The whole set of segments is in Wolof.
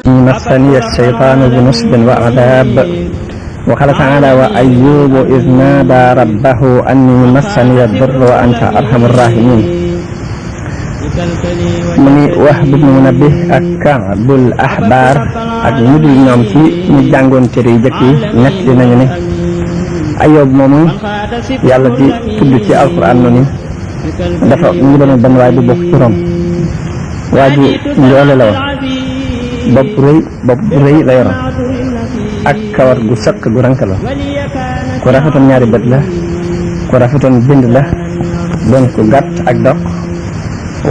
مسني الشيطان بنصب وعذاب وقال تعالى وأيوب إذ نادى ربه أني مسني الضر وأنت أرحم الراحمين mu ni Wahb ibn Munabbih ak Ka'bul Ahbar ak ñu dul ñoom ci ñu jàngoon téere yu jëkk yi nekk li nañu ne Ayyub moomu yàlla di tudd ci alquran noonu dafa ñu ngi doon benn waay bu bokk ci Rom waa ji njoole la woon bopp bu rëy la yoroon ak kawar gu sëq gu rank la ku rafetoon ñaari bët la ku rafetoon bind la doon ku gàtt ak dox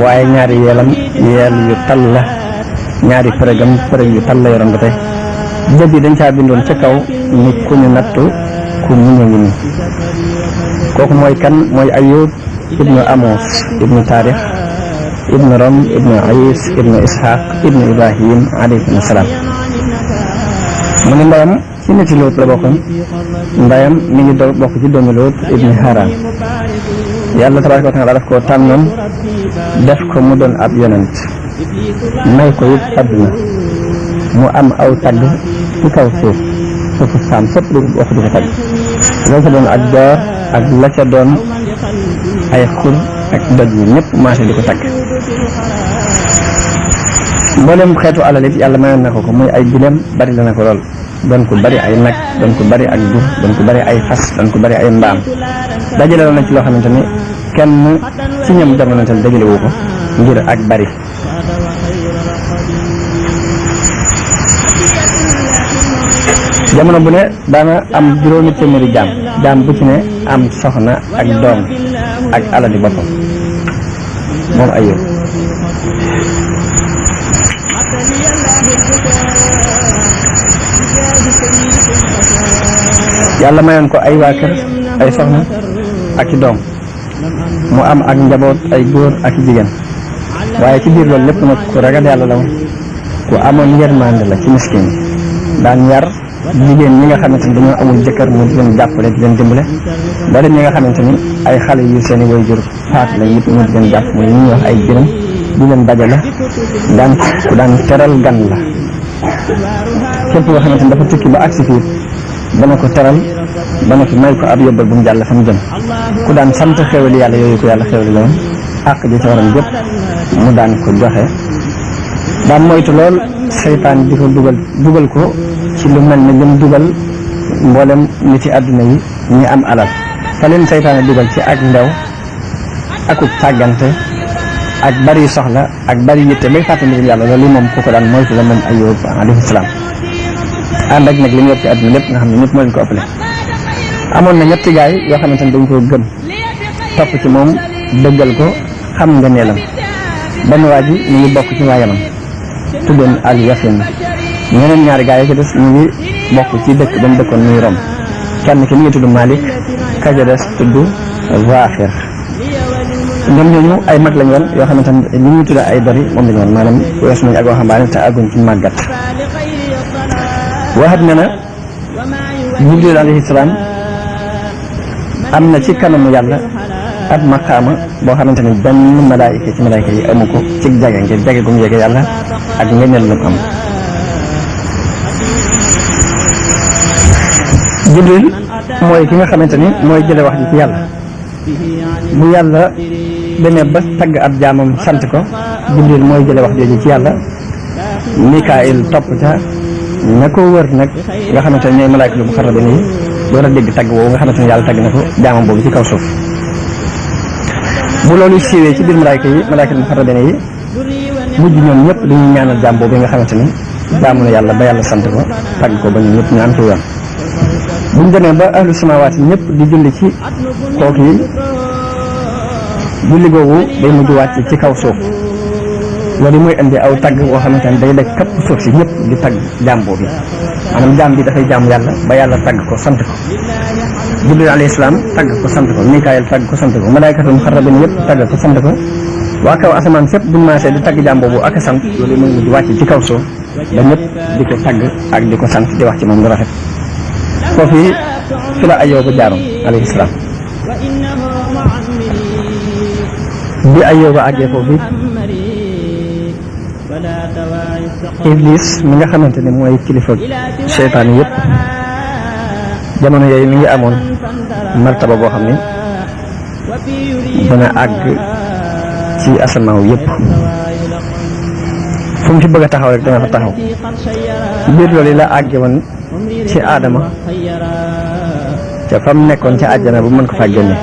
waaye ñaari yeelam yeel yu tal la ñaari përëg yu tal la yoroon ba tey jëb yi dañ caa bindoon ca kaw ni ku ñu nattu ku muñ a ngi nii kooku mooy kan mooy Ayyub ibnu Amos ibnu Taarix ibnu Rom ibnu Is ibnu Ishaq ibnu Ibrahim alayhim salaam mu ni ndeyam ci niti Luut la bokkoon ndeyam mi ngi bokk ci doomi Luut ibnu Haran yàlla tabaaraka wa taala daf koo tànnoon def ko mu doon ab yonent may ko it àdduna mu am aw tagg ci kaw suufu saam sëpp di wax di ko tagg la ca doon ak joor ak la ca doon ay xur ak doj yi ñëpp maase di ko tagg mboolem xeetu alal it yàlla mayoon na ko muy ay gileem bari la na ko lool doon ko bari ay nag doon ko bari ak jur doon ko bari ay fas doon ko bari ay mbaam dajale woon na ci loo xamante ni kenn ci ñoom jamono tam dajale wu ko ngir ak bari jamono bu ne daana am juróomi téeméeri jaam bu ci ne am soxna ak doom ak alali boppam moom Ayyub yàlla mayoon ko ay waa kër ay soxna ak i doom mu am ak njaboot ay góor ak i jigéen waaye ci biir loolu lépp nag ku ragal yàlla la woon ku amoon yërmande la ci miskin daan yar jigéen ñi nga xamante ni dañoo amul jëkkër mu di leen jàppale di leen dimbale bari ñi nga xamante ni ay xale yu seen i waajur faat la it mu di leen jàpp muy ñuy wax ay jërëm di leen dajale ku daan teral gan la képp nga xamante ni dafa tukki ba agsi fii dana ko teral dana fi may ko ab yóbbal bu mu jàll fa mu jëm ku daan sant xéwali yàlla yooyu ko yàlla xéwali la woon àq ji ci waram yëpp mu daan ko joxe daan moytu lool seytaan di ko dugal ko ci lu mel ne jëm dugal mboolem nit ci àdduna yi ñi am alal te leen seytaane dugal ci ak ndew akub tàggante ak bari soxla ak bari yitte bay fàtte mbirum yàlla loolu moom ku ko daan moytu la moom Ayyub alayhi salaam ànd ak nag li mu yor ci àdduna lépp nga xam ne ñëpp moo leen ko ëppale amoon na ñetti gaay yoo xamante ne dañ koo gëm topp ci moom dëggal ko xam nga neelam benn waa ji ñu ngi bokk ci waa Yaman tuddoon al Yafin ñeneen ñaari gaay yi ci des ñu ngi bokk ci dëkk ba mu dëkkoon muy Rom kenn ki mi ngi tudd Malik ka ca des tudd Zafir ñoom ñooñu ay mag lañ woon yoo xamante ne li ñuy tudd ay dori moom lañ woon maanaam weesu nañu ak waxambaane te àgguñ ci màggat Wahab ne na Jibril alayhi salaam am na ci kanamu yàlla ab maqaama boo xamante ne benn malaayika ci malaayika yi amu ko ci jage ngir jage gu mu jege yàlla ak ngeneel lu mu am Jibril mooy ki nga xamante ni mooy jële wax ji ci yàlla bu yàlla demee ba tagg ab jaamam sant ko Jibril mooy jële wax jooju ci yàlla Mikaayil topp ca ña ko wër nag nga xamante ne ñooy malaayika lu muqarrabiin yi door a dégg tagg woowu nga xamante ne yàlla tagg na ko jaamam boobu ci kaw suuf bu loolu siiwee ci biir malaayika lu muqarrabiin yi mujj ñoom ñëpp dañuy ñaanal jaam boobu nga xamante ni jaamu na yàlla ba yàlla sant ko tagg ko ba ñun ñëpp ñu am ci yoon buñ demee ba ahlu samaawaat yi ñëpp di julli ci kooku yi julli googu day mujj wàcc ci kaw suuf loolu mooy indi aw tagg boo xamante ne day daj kapp suuf si ñëpp di tagg jaam boobu maanaam jaam bi dafay jaamu yàlla ba yàlla tagg ko sant ko Jibril alayhi salaam tagg ko sant ko Mikaayil tagg ko sant ko malaaykatul muqarrabiin yëpp tagg ko sant ko waa kaw asamaan sépp buñ maasee di tagg jaam boobu ak a sant loolu mooy mujj wàcc ci kaw suuf ba ñëpp di ko tagg ak di ko sant di wax ci moom lu rafet foofu yi fi la Ayyuba jaaroon alayhi salaam bi Ayyuba àggee foofu Iblis mi nga xamante ne mooy kilifa seytaan yëpp jamono yooyu mi ngi amoon martaba boo xam ne dana àgg ci asamaaw yëpp fu mu fi bëgg a taxaw rek dana fa taxaw biir loolu la àgge woon ci aadama ca fa mu nekkoon ca àjjana bu mën ko faa génne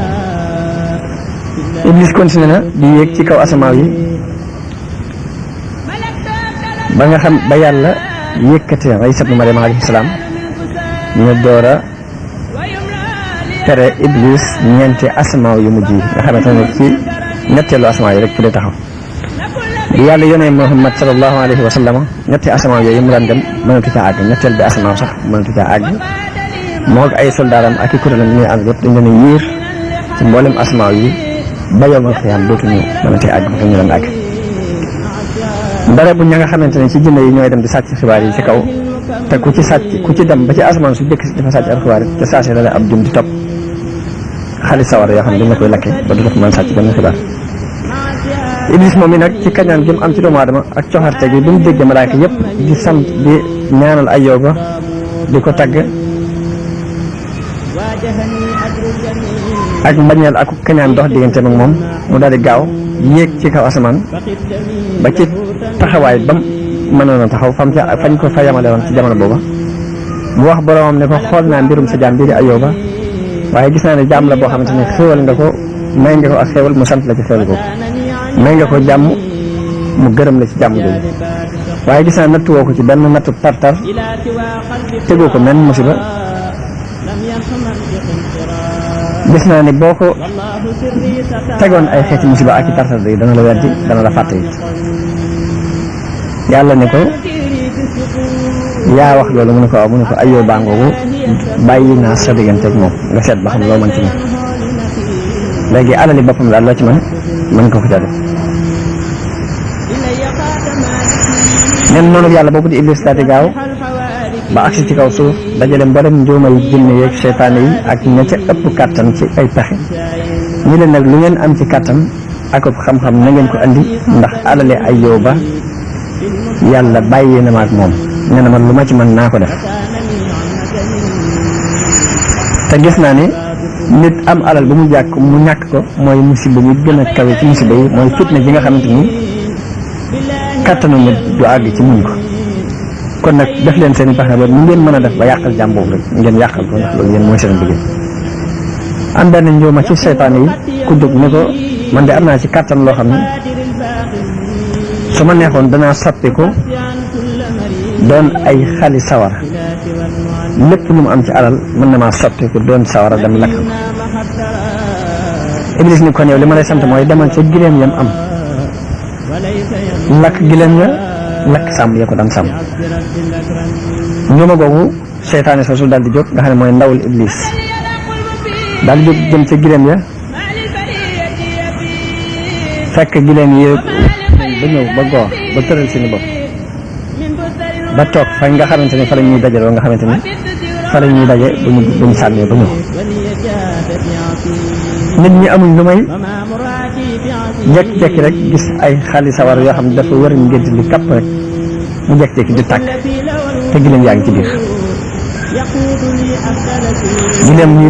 Iblis continué na di yéeg ci kaw asamaaw yi ba nga xam ba yàlla yëkkati Iisa ibnu Maryam alayhi salaam ñu door a tere Iblis ñeenti asamaaw yu mujj yi nga xamante ne ci ñetteelu asamaaw yi rek ci lay taxaw bi yàlla yónnee Muhammad sallallahu alayhi wa sallam ñetti asamaaw yooyu mu daan dem mënatu caa àgg ñetteel bi asamaaw sax mënatu caa àgg moo ak ay soldaaram ak i kuréelam ñuy ànd yëpp dañ leen a yiir ci mboolem asamaaw yi ba yawmal qiyaam dootuñu mënatee àgg fa ñu doon àgg dara bu ña nga xamante ne ci jinne yi ñooy dem di sàcc xibaar yi ci kaw te ku ci dem ba ci asamaan su jëkk si dafa sàcc ak xibaar te saa si la ab jum di topp xaalis sawar yoo xam ne dañ la koy lakke ba du def mën sàcc benn xibaar Iblis moom mi nag ci kañaan gi mu am ci doomu aadama ak coxarte gi bi mu dégg malaaka yëpp di sant di ñaanal Ayyuba di ko tagg ak mbañeel ak kañaan dox diggante ak moom mu daal di gaaw yéeg ci kaw asamaan ba ci taxawaay bam mënoon a taxaw fañ ko fa yamale woon ci jamono booba mu wax boromam ne ko xool naa mbirum sa jaam bii di Ayyuba waaye gis naa ne jaam la boo xamante ne xéwal nga ko may nga ko ak xéwal mu sant la ci xéwal ko may nga ko jàmm mu gërëm la ci jàmm jooju waaye gis naa nattuwoo ko ci benn nattu tartar tegoo ko menn musiba gis naa ne boo ko tegoon ay xeeti musiba ak i tartar yi dana la weddi dana la fàtte it yàlla ne ko yaa wax loolu mu ne ko waaw mu ne ko Ayyuba ngoogu bàyyi naa sa diggante ak moom nga seet ba xam loo mën ci moom léegi alali boppam daal loo ci mën ko ca def nen noonu yàlla boobu di Iblis daal di gaaw ba agsi ci kaw suuf dajale mboolem njuumay jinne yeeg seytaane yi ak ña ca ëpp kàttan ci ay pexe ñu leen nag lu ngeen am ci kàttan ak xam-xam na ngeen ko andi ndax alale Ayyuba yàlla bàyyee na ma ak moom nee na man lu ma ci mën naa ko def te gis naa ne nit am alal ba mu jàkk mu ñàkk ko mooy musiba mi gën a kawe ci musiba yi mooy fitna ji nga xamante ni kàttanu nit du àgg ci muñ ko kon nag def leen seen i pexe ba nu ngeen mën a def ba yàqal jàmm boobu rek ngeen yàqal ko ndax loolu yéen mooy seen liggéey am benn njuuma ci seytaane yi ku dugg ne ko man de am naa ci kàttan loo xam ne su ma neexoon danaa soppi ko doon ay xali sawara lépp lu mu am ci alal mën na maa soppi ko doon sawara dem lakk ko Iblis ni kon yow li ma lay sant mooy demal ca gileem yam am lakk gileem ya lakk sàmm ya ko daan sàmm njuuma googu seytaane soosu daal di jóg nga xam ne mooy ndawul Iblis daal di jóg jëm ca gileem ya fekk gileem yi ba ñëw ba goor ba tëral seeni bopp ba toog fa nga xamante ni fa la ñuy dajaloo nga xamante ni fa la ñuy daje buñu sànnee ba ñëw nit ñi amuñ lu may jekki-jekki rek gis ay xali sawar yoo xam ne dafa wër ngént li kapp rek mu jekki-jekki di tàkk te gileem yaa ngi ci biir gileem ñi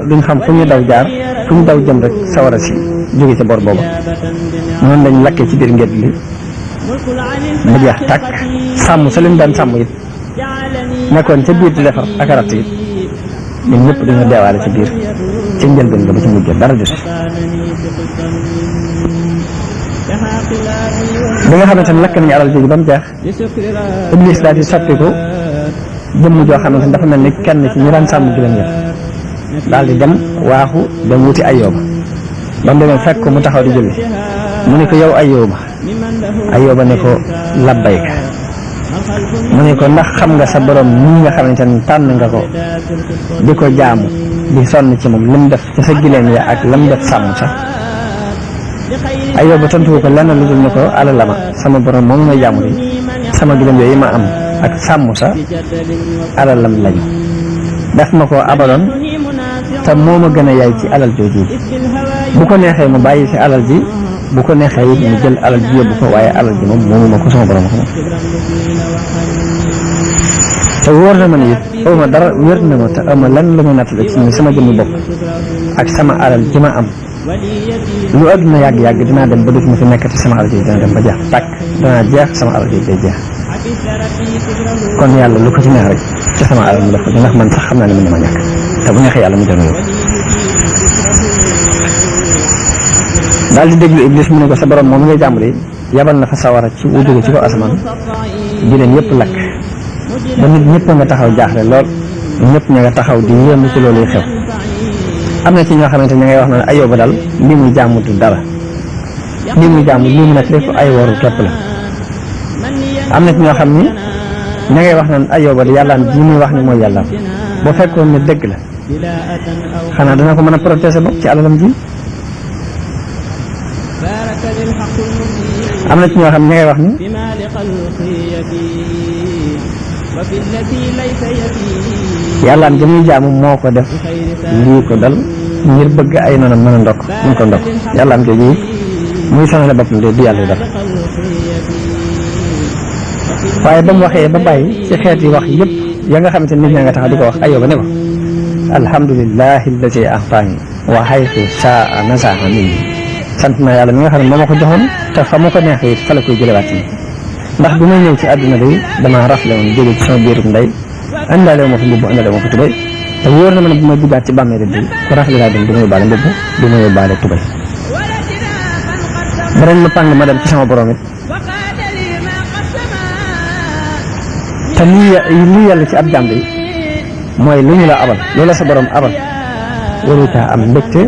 duñ xam fu ñu daw jaar fu ñu daw jëm rek sawara si jóge ca bor booba noonu lañ lakkee ci biir ngént li mu jeex tàkk sàmm sa leen daan sàmm it nekkoon ca biir di defar ak ratt it ñun ñëpp dañoo deewaale ci biir ci njëlbeen nga ba ci mujj dara des bi nga xamante ne lakk nañu alal jooju ba mu jeex Iblis daal di soppiku jëmm joo xamante ne dafa mel ni kenn ci ñi daan sàmm gileem yëpp daal di dem waaxu dem wuti Ayyuba ba mu demee fekk ko mu taxaw di julli mu ne ko yow Ayyuba ne ko labbayka mu ne ko ndax xam nga sa borom nii nga xamante ne tànn nga ko di ko jaamu di sonn ci moom lim def ci sa gileem ya ak lam def sàmm sax Ayyuba tontu ko lenn lu dul ne ko alal la ma sama borom moom may jaamu di sama gileem yooyu ma am ak sàmm sa alalam lañu def ma ko abaloon te moo ma gën a yaay ci alal jooju bu ko neexee mu bàyyi fi alal ji bu ko neexee it mu jël alal ji yóbbu ko waaye alal ji moom moomu ma ko sama borom ko moom te wóor na ma ne it aw ma dara wér na ma te aw ma lan lu may nattale ci ni sama jëmmi bopp ak sama alal ji ma am lu àdduna yàgg-yàgg dinaa dem ba dootuma fi nekkati sama alal ji dina dem ba jeex tàkk danaa jeex sama alal ji day jeex kon yàlla lu ko ci neex rek ci sama alal mu def ko ndax man sax xam naa ne mën na ma ñàkk te bu neexee yàlla mu jël yóbbu daal di déglu Iblis mu ne ko sa borom moom ngay jàmbur yi yabal na fa sawara ci wu jóge ci ko asamaan di leen yëpp lakk ba nit ñëpp nga taxaw jaaxle lool ñëpp ña nga taxaw di yéemu ci loolu xew am na ci ñoo xamante ña ngay wax na ne Ayyuba daal lii muy jaamu du dara lii muy jaamu lii mu nekk lépp ay waru képp la am na ci ñoo xam ni ña ngay wax naan Ayyuba di yàllaam ji muy wax ni mooy yàllaam boo fekkoon ne dëgg la xanaa dana ko mën a protéger bopp ci alalam ji am na ci ñoo xam ña ngay wax ni yàllaam ji muy jaamu moo ko def lii ko dal ngir bëgg ay noonam mën a ndokk mun ko ndokk yàllaam jooju muy sonale boppam de du yàlla def waaye ba mu waxee ba bàyyi ci xeeti wax yëpp ya nga xamante nit ñaa nga tax di ko wax Ayyuba ne ko alhamdulillahi allati ahtaani wa haythu saa nasaha minni sant naa yàlla mi nga xam ne moo ma ko joxoon te fa ma ko neexee it fa la koy jëlewaat ci ndax bi may ñëw ci àdduna day damaa rafle woon jóge ci sama biirum ndey andaale wu ma fi mbubb andaale wu ma fi tubay te wóor na ma ne bu may duggaat ci bàmmeel bi ku rafle laa dem du ma yóbbaale mbubb du ma yóbbaale tubay beneen ma pàng ma dem ci sama borom it te lii yàlla ci ab jàmb yi mooy lu ñu la abal loola sa borom abal waru caa am mbégte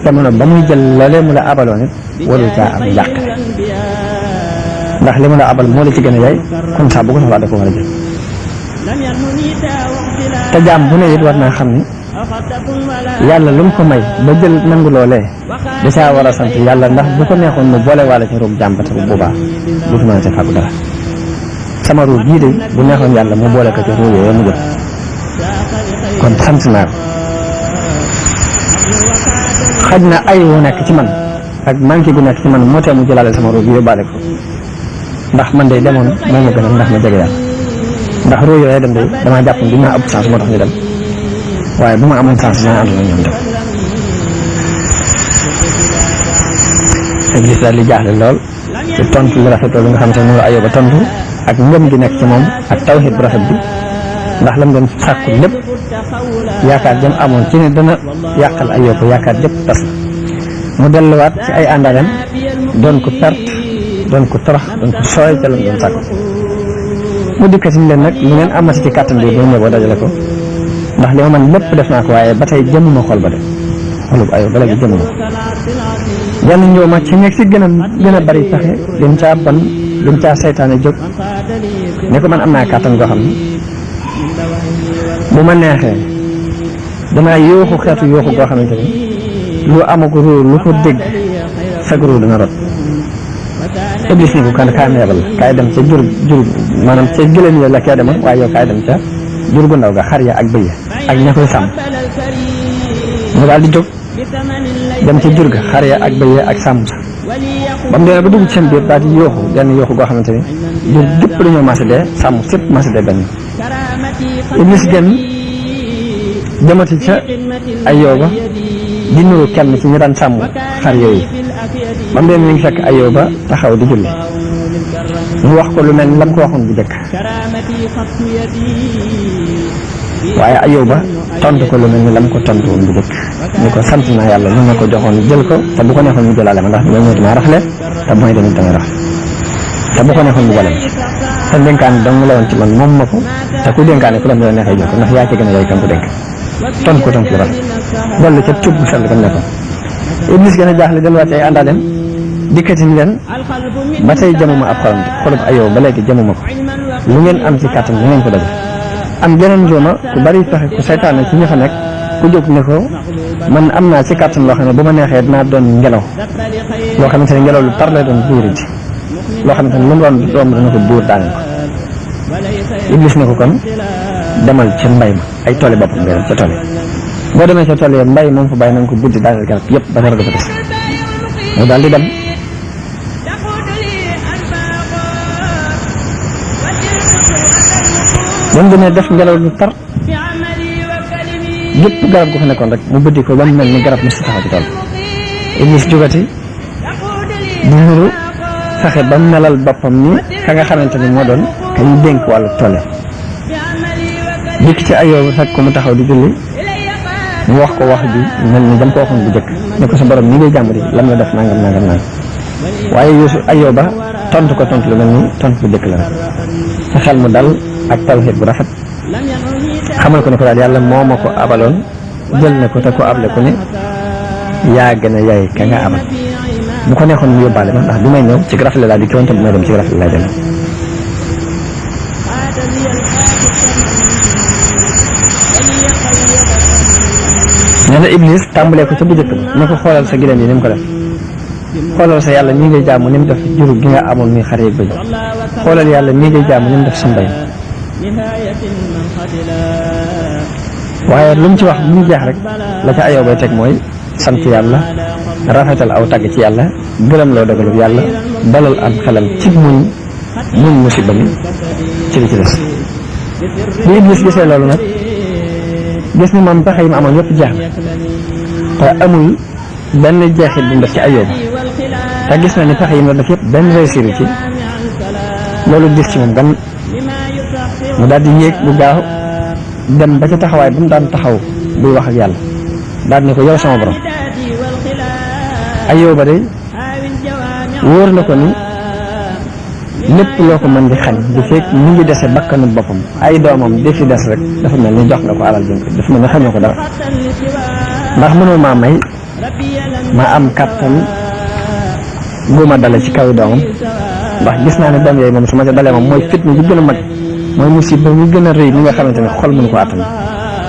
jamono ba muy jël loolee mu la abaloon it waru caa am yàq ndax li mu la abal moo la ci gën a yaay kon saa bu ko soxlaa da ko war a jël te jaam bu ne it war naa xam ni yàlla lu mu ko may ba jël nangu loolee da caa war a sant yàlla ndax bu ko neexoon mu boole wàlla ci ruub jàmbata bu boobaa du fi mën a ca fàggu dara sama ruub bii de bu neexoon yàlla mu boole ko ci ruub yooyu mu jël kon sant naa ko xaj na ay wu nekk ci man ak manqué gu nekk ci man moo tee mu jëlaale sama ruub bi yóbbaale ko ndax man de demoon moo ma gënal ndax ma jege yàlla ndax ruub yooyu dem de damaa jàpp ne dinaa ëpp chance moo tax ñu dem waaye bu ma amoon chance dinaa ànd na ñoom dem Iblis daal di jaaxle lool ci tontu lu rafet loolu nga xam te ne moom Ayyuba tontu ak ngëm gi nekk ci moom ak tawhid bu rafet bi ndax lam doon sàkku lépp yaakaar jëm amoon ci ne dana yàqal Ayyuba yaakaar jëpp tas mu delluwaat ci ay àndaalem doon ko perte doon ko torox doon ko sooy ca lam doon sàkku mu dikkati leen nag lu ngeen amati ci kàttan bi boo ñëw boo dajale ko ndax li ma man lépp def naa ko waaye ba tey jëmuma xol ba de xolub Ayyuba ba léegi jëmuma yenn ñëw ma ci nekk ci gën a bari pexe gën caa bon gën caa seytaane jóg ne ko man am naa kàttan goo xam ne bu ma neexee danaa yooxu xeetu yooxu goo xamante ni lu amagu róo lu ko dégg sag róo dina rot Iblis ni ko kan kaa ma yebal la kaay dem ca jur maanaam ca gëlëm ya la kee demoon waaye yow kaay dem ca jur gu ndaw ga xar ya ak bëy ya ak ña koy sàmm mu daal di jóg dem ca jur ga xar ya ak bëy ya ak sàmm sa ba mu demee ba dugg ci seen biir daal di yooxu benn yooxu goo xamante ni jur gépp dañoo marché dee sàmm sépp marché dee benn Iblis génn demati ca Ayyuba di nuru kenn ci ñu daan sàmm xar yooyu ba mu demee mi ngi fekk Ayyuba taxaw di julli mu wax ko lu mel ni lam ko waxoon bu njëkk waaye Ayyuba tontu ko lu mel ni lam ko tontu woon bu njëkk ni ko sant naa yàlla ñu ma ko joxoon jël ko te bu ko neexoon mu jëlaale ma ndax ñoo ñëw damaa raxle te bu may demit damay raxle te bu ko neexoon mu boole te dénkaane dong la woon ci man moom ma ko te ku dénkaane ku la neexee jël ko ndax yaa ci gën a yaay kam ko dénk ton ko tontu rafet dolli ca tub bu sell kam ne ko Iblis gën a jaaxle delluwaat ay àndaaleem dikkati ni leen ba tey jamuma ab xolub Ayyuba ba léegi jamuma ko lu ngeen am ci kàttan lu ngeen ko daje am geneen njuuma ku bari pexe ku saytaane ci ñi fa nekk ku jóg ne ko man am naa ci kàttan loo xam ne bu ma neexee dinaa doon ngelaw loo xamante ne ngelaw lu tar lay doon buuri ji loo xamante ne lu mu doon doom dana ko buur daane ko Iblis ne ko kon demal ca mbay ma ay tooli boppam ngay dem ca tool yi boo demee ca tool yi mbay moom fa bàyyi nañ ko buddi daaneel garab yëpp ba dara dafa des mu daal di dem ba mu demee def ngelaw lu tar gépp garab gu fa nekkoon rek mu bëddi ko ba mu mel ni garab mu si taxaw ci tool Iblis jógati di nuru fexe ba mu melal boppam ni ka nga xamante ni moo doon kañ dénk wàllu toole dikk ci Ayooba fekk ko mu taxaw di julli mu wax ko wax bi mel ni dam ko waxoon bu jëkk ne ko sa borom ni ngay jàmm di lam la def nangam waaye Ayooba tontu ko tontu lu mel ni tontu bu jëkk la rek sa xel mu dal ak tawhid bu rafet xamal ko ne ko daal yàlla moo ma ko abaloon jël na ko te ko able ko ne yaa gën a yaay ka nga abal bu ko neexoon mu yóbbaale ma ndax bi may ñëw ci rafet laa di kiwoon te bu may dem ci rafet laa dem nee na Iblis tàmbalee ko ca bu njëkk ba ne ko xoolal sa gileem yi ni mu ko def xoolal sa yàlla mii ngay jaamu ni mu def juru gi nga amoon muy xar yeeg bëj xoolal yàlla mii ngay jaamu ni mu def sa mbay waaye lu mu ci wax bu mu jeex rek la ca Ayooba bay teg mooy sant yàlla rafetal aw tagg ci yàlla gërëm loo dogalub yàlla dalal am xelam ci muñ musiba mi ci li ci des bi Iblis gisee loolu nag gis ni moom pexe yi mu amoon yëpp jeex na te amul benn jeexit bu mu def ci Ayooba te gis na ni pexe yi mu def yëpp benn réussir ci loolu gis ci moom gan mu daal di yéeg bu gaaw dem ba ca taxawaay ba mu daan taxaw buy wax ak yàlla daal ne ko yow sama borom Ayooba de wóor na ko ni lépp loo ko mën di xañ di fekk mu ngi dese bakkanu boppam ay doomam di fi des rek dafa mel ni jox nga ko alal jëm dafa mel ni xañoo ko dara ndax mënoo maa may ma am kàttan bu ma dale ci kaw doomam ndax gis naa ne doom yooyu moom su ma ca dalee moom mooy fitna bi gën a mag mooy musiba mi gën a rëy mi nga xamante ne xol mënu ko àttan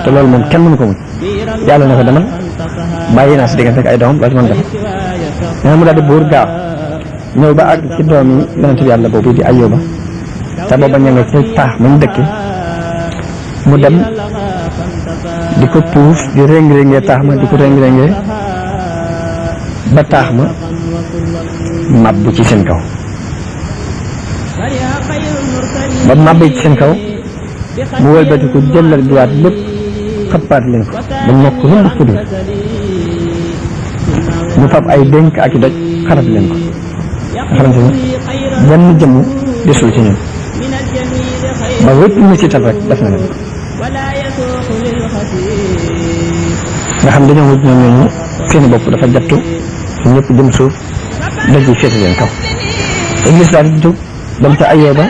te loolu moom kenn mënu ko muñ yàlla ne ko demal bàyyi naa si diggante ak ay doomam loo ci mën def nee na mu daal di buur gaaw ñëw ba àgg ci doom yi yonent bi yàlla boobu di Ayooba te booba ña nga ci taax mu ñu dëkke mu dem di ko puus di réng-réngee taax ma di ko réng-réngee ba taax ma màbbu ci seen kaw ba màbbee ci seen kaw mu wëlbati ko jëlal duwaat lépp xëppaat leen ko ba mokk lu ko dul mu fab ay dénk ak i doj xarab leen ko nga xamante ni benn jëmm desul ci ñun ba wépp métital rek def na leen nga xam dañoo wut ñoom ñooñu seeni bopp dafa jattu su ñëpp jëm suuf doj yi féete leen kaw Iblis daal di jóg dem ca Ayooba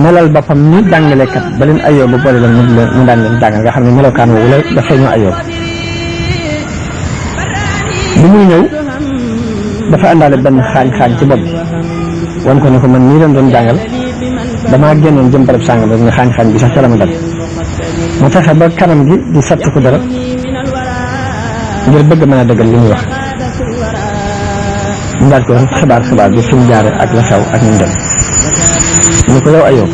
melal boppam ni jàngalekat ba leen Ayooba boole leen mu daan leen jàngal nga xam ne melokaan woowu la dafay ñëw Ayooba bu muy ñëw dafa àndaale benn xaañ ci bopp bi wan ko ne ko man nii leen doon jàngal damaa génnoon jëm barab sàngam rek nga xaañ bi sax ca la ma dal mu fexe ba kanam gi di sotti ko dara ngir bëgg mën a dëggal li muy wax mu daal ko xibaar bi fi mu jaare ak la xew ak ñu dem ñu ko yow Ayooba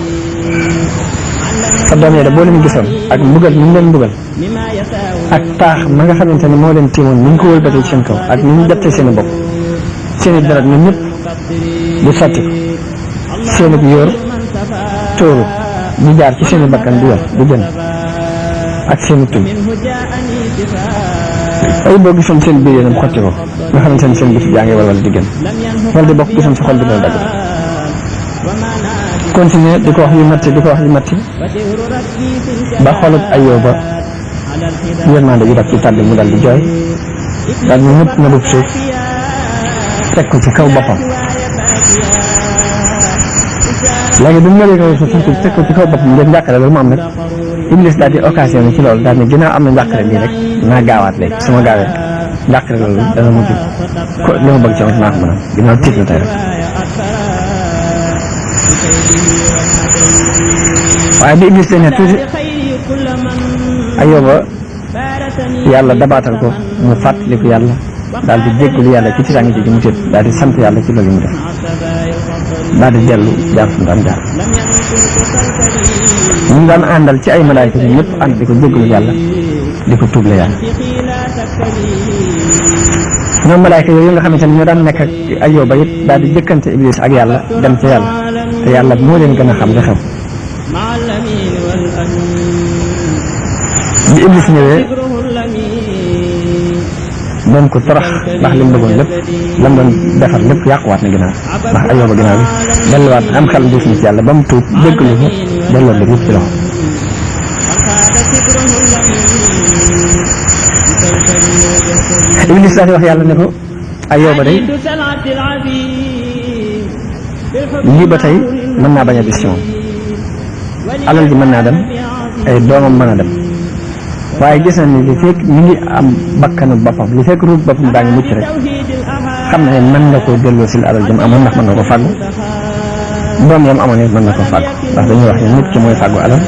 sa doom yi de boo leen gisoon ak mbugal ni mu leen mbugal ak taax ma nga xamante ne moo leen tiimoon ni ñu ko wëlbatee ci seen kaw ak ni ñu jàppee seen i bopp seen i deret ñun ñëpp di sotti ko seen i yor tóoru di jaar ci seen i bakkan di yor di jën ak seen i tuñ ay boo gisoon seen biir yéenam xotti ko nga xamante ne seen biti yaa ngi walwal di gën wala di bokk gisoon si xol bi dina dagg continuer di ko wax yu matti ba xoolub Ayooba yërmande ji daf ci tàbbi mu dal di jooy daal ñu ñëpp na def suuf teg ko ci kaw boppam léegi bi mu mënee kaw suuf teg ko ci kaw boppam ngeen njàqare loolu mu am nag Iblis daal di occasion ci loolu daal ne ginnaaw am na njàqare nii rek naa gaawaat léegi su ma gaawee njàqare loolu dana mujj ko li ma bëgg ci naa ko mën a ginnaaw tiit na tey rek waaye bi Iblis ne tuuti Ayooba yàlla dabaatal ko mu fàttaliku yàlla daal di jéggalu yàlla ci tiitaange ji mu tiit daal di sant yàlla ci loolu mu def daal di dellu jaar fu mu daan jaar ñu daan àndal ci ay malaayka ñun ñëpp ànd di ko jéggalu yàlla di ko tuuble yàlla ñoom malaayka yooyu nga xamante ne ñoo daan nekk ak Ayooba it daal di jëkkante Iblis ak yàlla dem ca yàlla te yàlla moo leen gën a xam li xew bi Iblis ñëwee doon ko torox ndax li mu bëggoon lépp la mu doon defar lépp yàquwaat na ginnaaw ndax Ayóoba ginnaaw bi delluwaat am xel def na ci yàlla ba mu tuub déggalu ko delloo la yëpp ci loxo Iblis daal di wax yàlla ne ko Ayóoba day lii ba tey mën naa bañ a décision alal ji mën naa dem ay doomam mën a dem waaye gis na ni li fekk mi ngi am bakkanu boppam li fekk ruut boppam daa ngi mucc rek xam na ne mën nga koo delloo si alal jëm amoon ndax mën nga ko fàggu doom yam amoon it mën na ko fàggu ndax dañuy wax ne nit ki mooy fàggu alal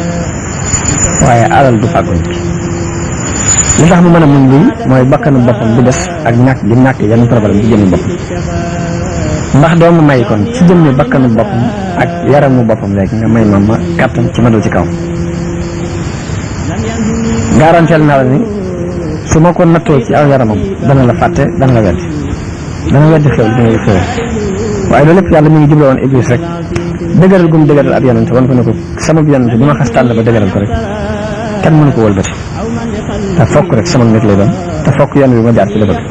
waaye alal du fàggu nit ki li tax mu mën a muñ lii mooy bakkanu boppam bi des ak ñàkk gi ñàkk yenn problème bi jëmmi boppam ndax doomu may kon ci jëmmi bakkanu boppam ak yaramu boppam léegi nga may ma kàttan ci ma dal ci kaw garanteel naa la ni su ma ko nattoo ci aw yaramam dana la fàtte dana la weddi xew li ngay xew waaye loolu lépp yàlla mi ngi jubloo woon Iblis rek dëgëral gum dëgëral ab yonent wan ko ne ko sama yonent bi ma xas tànn ba dëgëral ko rek kenn mënu ko wëlbati te fokk rek sama nit lay doon te fokk yoon bi ma jaar ci la bëgg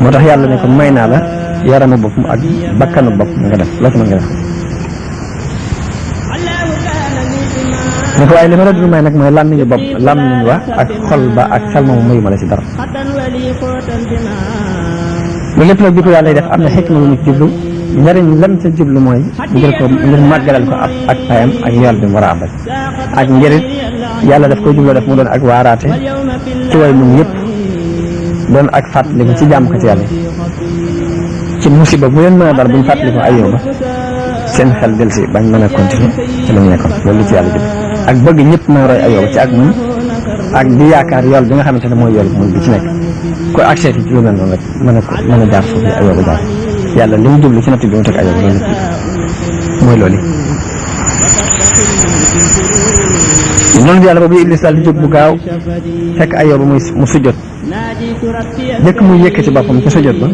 moo tax yàlla ne ko may naa la yaramu boppam ak bakkanu boppam nga def loo ci mën nga def ne ko waaye li ma la dul may nag mooy làmmiñu bopp làmmiñu wa ak xol ba ak xel moomu mayu ma la ci dara loolu lépp nag bi ko yàlla def am na xikma lu mu ci jublu njëriñ lam ca jublu mooy ngir màggalal ko ak payam ak yool bi mu war a amal ak njëriñ yàlla daf koy jubloo def mu doon ak waaraate ci way mun yëpp doon ak fàttaliku ci jàmm ko ci yàlla ci musiba bu leen mën a dal buñ fàttaliku Ayóoba seen xel del si bañ mën a continuer ci la ñu nekkoon loolu ci yàlla jub ak bëgg ñëpp mën a roy Ayóoba ci ak muñ ak di yaakaar yool bi nga xamante ne mooy yool muñ bi ci nekk ko accès ci lu mel noonu rek mën a jaar foofu Ayóoba jaar yàlla li mu jublu ci natt bi mu teg Ayóoba loolu mooy loolu noonu bi yàlla boobu Iblis daal di jóg bu gaaw fekk Ayóoba mu sujjot jëkk muy yëkkati boppam ca sujjot ba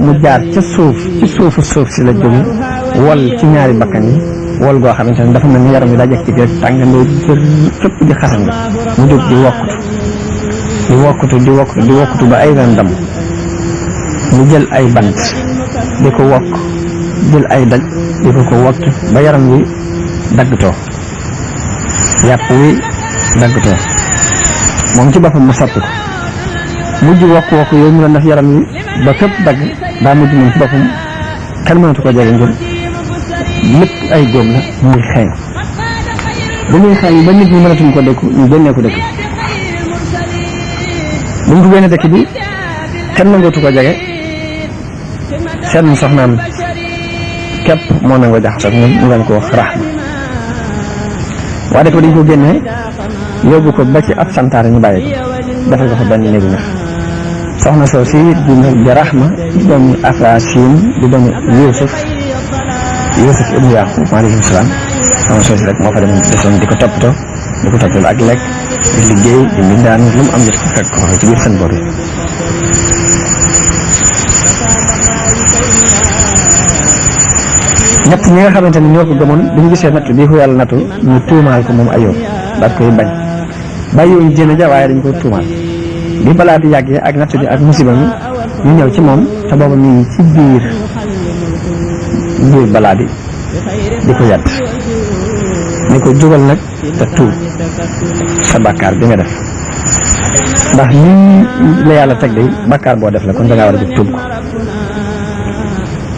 mu jaar ca suuf si la jóge wol ci ñaari bakkan yi wol goo xamante ne dafa mel ni yaram bi daa jekk ci rek tàngandoo jër fépp di xasan nga mu jóg di wokkutu ba ay ren dam mu jël ay bant di ko wokk jël ay daj di ko wokki ba yaram wi daggtoo yàpp wi daggtoo moom ci boppam mu soppi ko mujj wokk yooyu mu doon def yaram wi ba fépp dagg daa mujj moom ci boppam kenn mënatu ko jege ngir lépp ay góom la muy xeeñ ba muy xeeñ ba nit ñi mënatuñ ko dëkku ñu génnee ko dëkk bu ñu ko génnee dëkk bi kenn nangootu ko jege seen soxnaam képp moo nangoo jaxasoo ak ñun ñu leen ko wax Rahma waa dëkk ba dañ ko génnee yóbbu ko ba ci ab santaare ñu bàyyi ko defal ko fa benn néegu ñax soxna soo si di Rahma di doomu Afrasim di doomu Yuusuf ibnu Yaqub alayhi salaam soxna soo si rek moo fa dem desoon di ko toppatoo ak lekk di liggéey di mbindaan lu mu am jot ko fekk ko fa ci biir seen boor yi ñett ñi nga xamante ni ñoo ko gëmoon bi ñu gisee natt bii ko yàlla nattu ñu tuumaal ko moom Ayóoba daal koy bañ bàyyiwuñ jéem a ja waaye dañ ko tuumaal bi balaa di yàggee ak natt bi ak musiba mi ñu ñëw ci moom te booba mi ngi ci biir balaa bi di ko yàtt ni ko jógal nag te tuub sa bàkkaar bi nga def ndax lii la yàlla teg day bàkkaar boo def la kon da ngaa war a jóg tuub ko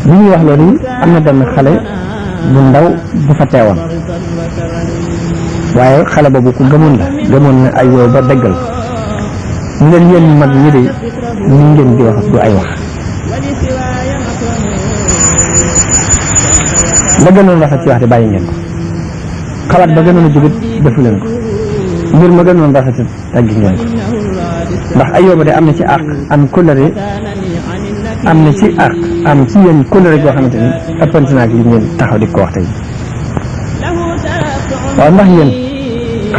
bi ñuy wax loolu am na benn xale bu ndaw bu fa teewoon waaye xale boobu ku gëmoon na Ayóoba dëggal ñu leen yéen mag ñi de ñu ngeen di wax du ay wax la gënoon rafet ci wax de bàyyi ngeen ko xalaat ba gënoon a jógut defu leen ko mbir ma gënoon rafet teggi ngeen ko ndax Ayóoba de am na ci àq am kóllëre am na ci àq am ci yéen kóllëre goo xamante ni ëppante naa ak li ngeen taxaw di ko wax tey waaw ndax yéen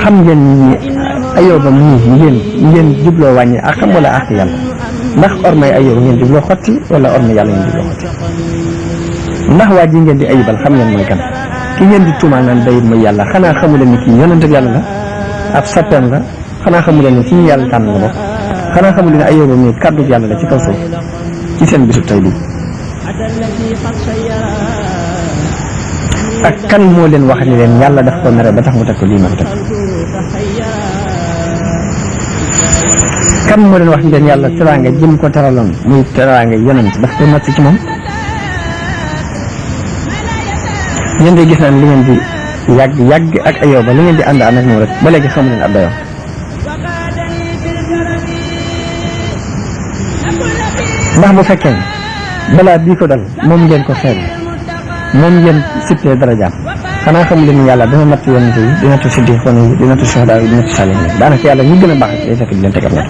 xam ngeen ni Ayóoba mii ngeen jubloo wàññi àqam wala àq yàlla ndax ormay Ayóoba ngeen jubloo xotti wala ormay yàlla ngeen jubloo xotti ndax waa ji ngeen di ayibal xam ngeen mooy kan ki ngeen di tuumaal naan day mooy yàlla xanaa xamu leen ni kii yonent ak yàlla la ab sappeem la xanaa xamu leen ni ci yàlla tànn la bokk xanaa xamu leen Ayyuba mi kàddu yàlla la ci kaw suuf ci seen bisu tey bii ak kan moo leen wax ni leen yàlla daf ko mere ba tax mu teg ko lii ma ko teg kan moo leen wax ni leen yàlla teraanga jëm ko teraloon muy teraanga yonent daf ko natt ci moom yéen de gis naa ne li ngeen di yàgg ak Ayyuba li ngeen di ànd ak moom rek ba léegi xamu leen ab dayoom ndax bu fekkee balaa bii ko dal moom ngeen ko xeeb moom ngeen sittee darajaam xanaa xamu leen ni yàlla dina natt yonent yi dina natt siddiqoon yi dina natt suhadaa yi dina natt saalihiin yi daanaka yàlla ñu gën a baax day fekk di leen tegal natt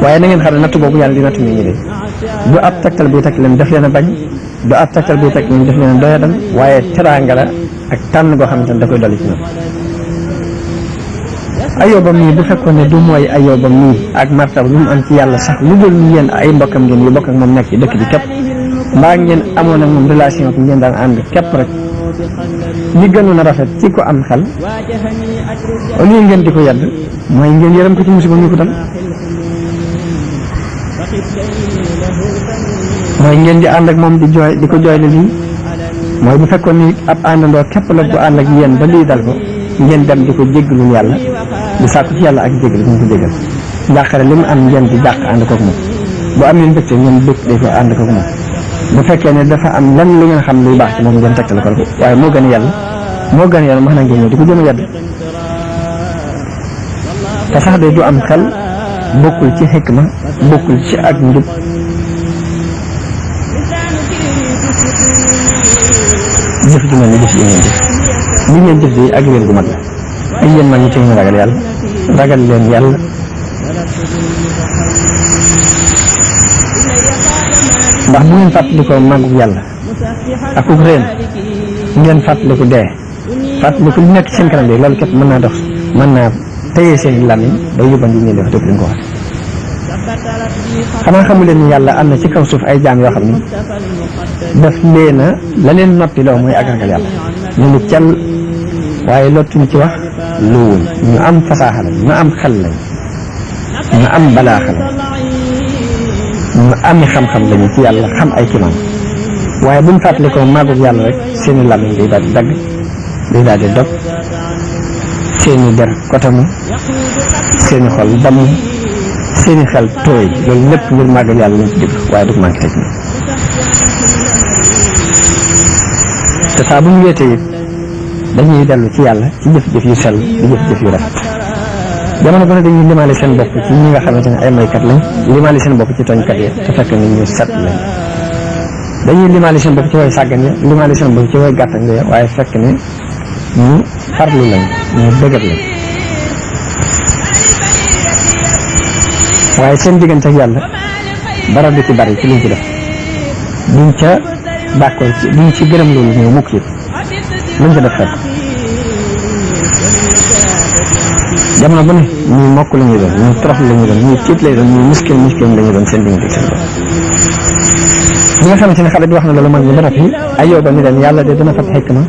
waaye na ngeen xam ne natt boobu yàlla di natt nit ñi de du ab tegtal buy teg leen def leen a bañ du ab tegtal buy teg leen def leen a doyadal waaye teraanga la ak tànn goo xamante ne da koy dolli ci ñoom Ayyuba mii bu fekkoon ne du mooy Ayyuba mii ak martaba bi mu am ci yàlla sax lu dul yéen ay mbokkam ngeen yu bokk ak moom nekk ci dëkk bi képp mbaa ngeen amoon ak moom relation ak ngeen daan ànd képp rek li gënoon a rafet ci ko am xel au lieu ngeen di ko yedd mooy ngeen yërëm ko ci musiba ñu ko dal mooy ngeen di ànd ak moom di jooy di ko jooyle lii mooy bu fekkoon ni ab àndandoo képp la bu ànd ak yéen ba lii dal ko ngeen dem di ko jéggalul yàlla di sàkku ci yàlla ak jéggal bu ñu ko jéggal njàqare li mu am ngeen di jàq ànd kook moom bu amee mbégte ngeen bég day ko ànd kook moom bu fekkee ne dafa am lan lu ngeen xam luy baax ci moom ngeen tegtal ko waaye moo gën a yàlla max na ngeen ñëw di ko jëm a yàdd te sax de du am xel bokkul ci xikma bokkul ci ak njub jëf ju mel ni jëf yi ngeen jëf li ngeen jëf de ak réer gu mat la ay yéen mag ñi ci ngeen ragal yàlla ragal leen yàlla ndax bu ngeen fàttalikoo màggug yàlla ak ku réen ngeen fàttaliku dee fàttaliku li nekk seen kanam de loolu képp mën naa dox mën naa téye seen làmmiñ ba yóbban yi ngeen def dëpp leen ko wax xanaa xamu leen ni yàlla am na ci kaw suuf ay jaam yoo xam ni daf leen a la leen noppi loo mooy ak ragal yàlla ñu ngi cel waaye lottuñ ci wax luwuñ ñu am fasaaxa lañ ñu am xel lañ ñu am balaaxa lañ ñu ami xam-xam lañu ci yàlla xam ay kimaam waaye buñ fàttalikoo màggug yàlla rek seeni làmmiñ day daal di dagg day daal di dog seeni der kotamu seeni xol damm seeni xel tooy loolu lépp ngir màggal yàlla lañ ci dégg waaye du ko manqué teg te saa bu ñu wéetee it dañuy dellu ci yàlla ci jëf-jëf yu sell di jëf-jëf yu rafet jamono bu ne dañuy limaale seen bopp ci ñi nga xamante ne ay maykat lañ limaale seen bopp ci tooñkat yi te fekk ni ñu set lañ dañuy limaale seen bopp ci way sàggan ya limaale seen bopp ci way gàttañ ya waaye fekk ne ñu farlu lañ ñu dëgër lañ waaye seen diggante ak yàlla dara du ci bari ci liñ ci def duñ ca d'accord ci duñ ci gërëm loolu ñëw mukk it luñ ca def fekk jamono bu ne ñuy mokk la ñuy doon ñuy torox la ñuy doon ñuy tiit lay doon ñuy muskil la ñuy doon seen diggante ak seen bopp bi nga xamante ne xale bi wax na loolu mag ñi ba noppi Ayyuba ni leen yàlla de dana fat xikma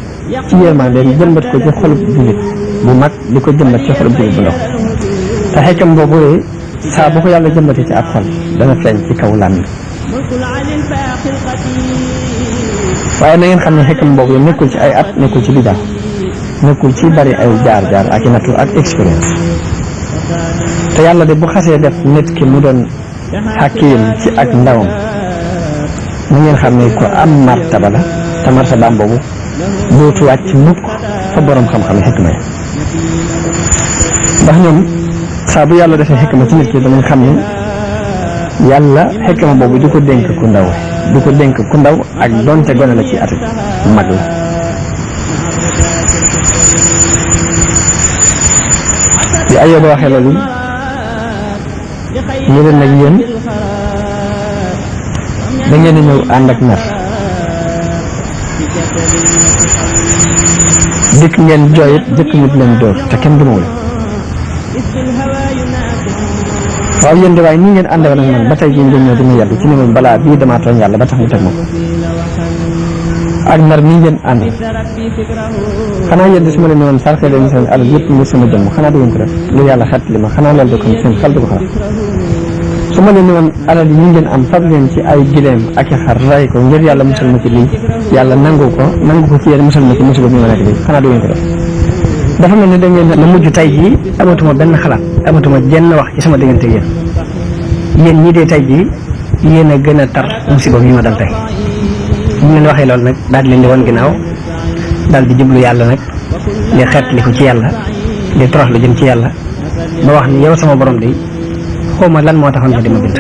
ci yërmande jëmbat ko ci xolub jullit bu mag di ko jëmbat ci xolub jullit bu ndaw te xikam boobu saa bu ko yàlla jëmbatee ci ab xol dana feeñ ci kaw làmmiñ waaye na ngeen xam ne xikam boobu nekkul ci ay at nekkul ci bidaa nekkul ci bari ay jaar-jaar ak i nattu ak expérience te yàlla de bu xasee def nit ki mu doon xakiim ci ak ndawam na ngeen xam ne ko am martaba la te martabaam boobu dootu wàcc mukk fa borom xam-xam yi xikma yi ndax ñoom saa bu yàlla defee xikma ci nit ki danañ xam ne yàlla xikma boobu du ko dénk ku ndaw du ko dénk ku ndaw ak donte gone la ci at mag la bi Ayyuba waxee loolu ñu leen nag yéen da ngeen di ñëw ànd ak mer dikk ngeen jooyit jëkk nit leen dóor te kenn du mawle waaw yéen de waaye nii ngeen ànd ak man ba tey jii ngeen ñëw dina yàlla ci ne moom balaa bii damaa tooñ yàlla ba tax mu teg ma ko ak nar mii ngeen ànd xanaa yéen de su ma leen woon sarxee leen seen alal yëpp ngir sama jëmm xanaa du ngeen ko def ngir yàlla xet li ma xanaa loolu ko seen xel du ko xalaat su ma leen woon alal yi ñu ngeen am fab leen ci ay gileem ak i xar ray ko ngir yàlla musal ma ci lii yàlla nangu ko ci yéen musal ma ci musiba bi ma nekk bi xanaa du ngeen ko def dafa mel ni da ngeen na mujj tey jii amatuma benn xalaat amatuma jenn wax ci sama diggante yéen ñii dee tey jii yéen a gën a tar musiba bi ma dal tey bu ñu leen waxee loolu nag daal di leen di wan ginnaaw daal di jublu yàlla nag di xeet li ko ci yàlla di torox lu jëm ci yàlla ba wax ni yow sama borom de xawma lan moo taxoon nga di ma bind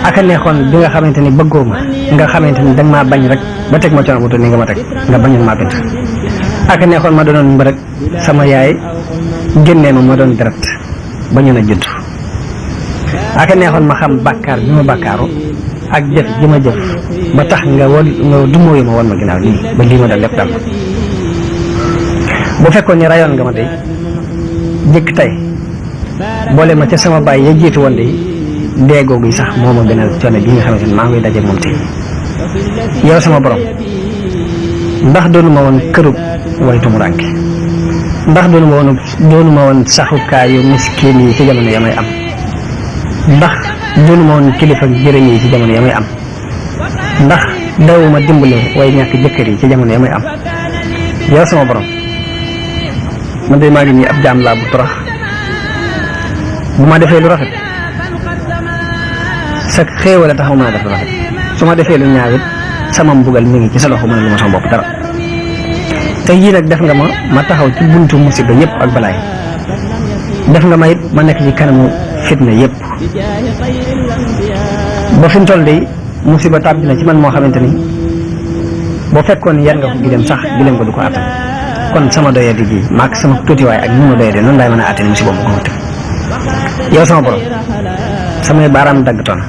aka neexoon bi nga xamante ni bëggoo ma nga xamante ni danga maa bañ rek ba teg ma coono bu toll nii nga ma teg nga bañoon maa bind aka neexoon ma doonoon mbërëg sama yaay génnee ma doon deret ba ñu na judd aka neexoon ma xam bàkkaar bi ma bàkkaaru ak jëf ji ma jëf ba tax nga dumóoyu ma woon ma ginnaaw lii ba lii ma dal lépp dal bu fekkoon ni rayoon nga ma de jëkk tey boole ma ca sama baay ya jiitu woon de dee googu yi sax moo ma gënal coono bii nga xamante ni maa ngi daje moom tey yow sama borom ndax doonu ma woon kërub way tumuraanke ndax doonu ma woon saxukaayu miskin yi ci jamono ya may am ndax doonu ma woon kilifa jërëm yi ci jamono ya may am ndax dawuma dimbale way ñàkk jëkkër yi ci jamono ya may am yow sama borom man de maa ngi nii ab jaam laa bu torox bu ma defee lu rafet sa xéewal a taxaw mën a def lu rafet su ma defee lu ñaaw it sama mbugal mi ngi ci sa loxo mën a lu ma sama bopp dara te yii nag def nga ma taxaw ci buntu musiba yëpp ak balaay def nga ma it ma nekk ci kanamu fitna yëpp ba fi mu toll de musiba tàbbi na ci man moo xamante ni boo fekkoon yar nga ko gileem sax gileem ko du ko attan kon sama doyadi gi maak sama tuutiwaay ak ni ma doyadi noonu laay mën a attani musiba mu ko ma teg yow sama borom samay baaraam daggatoon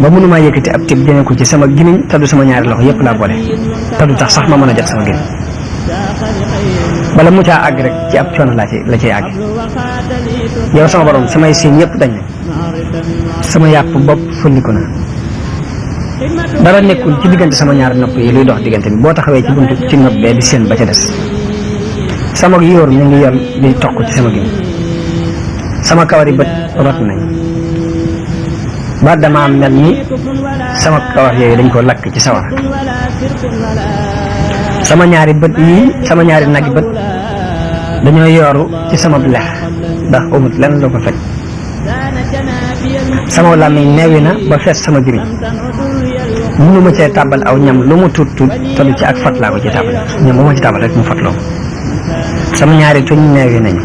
ba mënumaa yëkkati ab tib jëme ko ci sama gimiñ te du sama ñaari loxo yëpp laa boole te du tax sax ma mën a jot sama gimiñ bala mu caa àgg rek ci ab coono la cay àgg yow sama borom samay siin yëpp dañ ne sama yàpp bopp fulliku na dara nekkul ci diggante sama ñaari nopp yi luy dox diggante bi boo taxawee ci buntu ci nopp bee di seen ba ca des sama yóor mi ngi yor di toq ci sama gimiñ sama kawari bët rot nañ ba dama mel ni sama kawar yooyu dañ ko lakk ci sawar sama ñaari bët yi sama ñaari nagi bët dañoo yooru ci sama lex ndax amut lenn lu ko fekk sama làmmiñ neewi na ba fees sama gimiñ mënuma cee tàbbal aw ñam lu mu tuut tuut te du ci ak fat laa ko ci tàbbal ñam bu ma ci tàbbal rek mu fatloo sama ñaari tuñ neewi nañu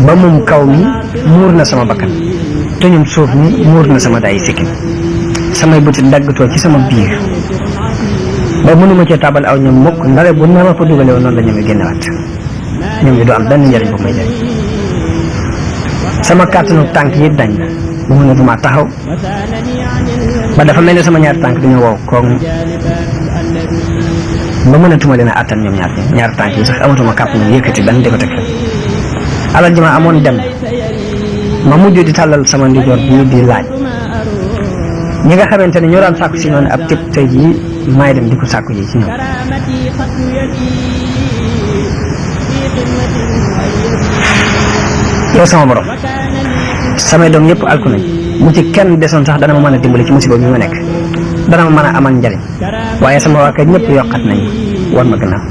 ba mum kaw mi muur na sama bakkan tuñum suuf mi muur na sama dayi sikkim samay bëti daggatoo ci sama biir ba mënuma cee tàbbal aw ñam mukk ndare bu na ma fa dugale woon noonu la ñoom yi génnewaat ñoom yi du am benn njëriñ bu may jëriñ sama kàttanu tànk yi dañ na bu mënatuma taxaw ba dafa mel ni sama ñaari tànk dañoo wow koog ba mënatuma leen a àttan ñoom ñaari tànk yi sax amatuma kàpp na yëkkati benn di ko teg alal ji ma amoon dem ma mujj di tàllal sama ndijoor bii di laaj ñi nga xamante ne ñoo daan sàkku si noonu ab tëb tey jii maay dem di ko sàkku ji ci ñoom yow sama borom samay doom yëpp alku nañ bu ci kenn desoon sax dana ma mën a dimbali ci musiba bi ma nekk dana ma mën a amal njariñ waaye sama waa kër ñëpp yokkat nañ war ma gannaaw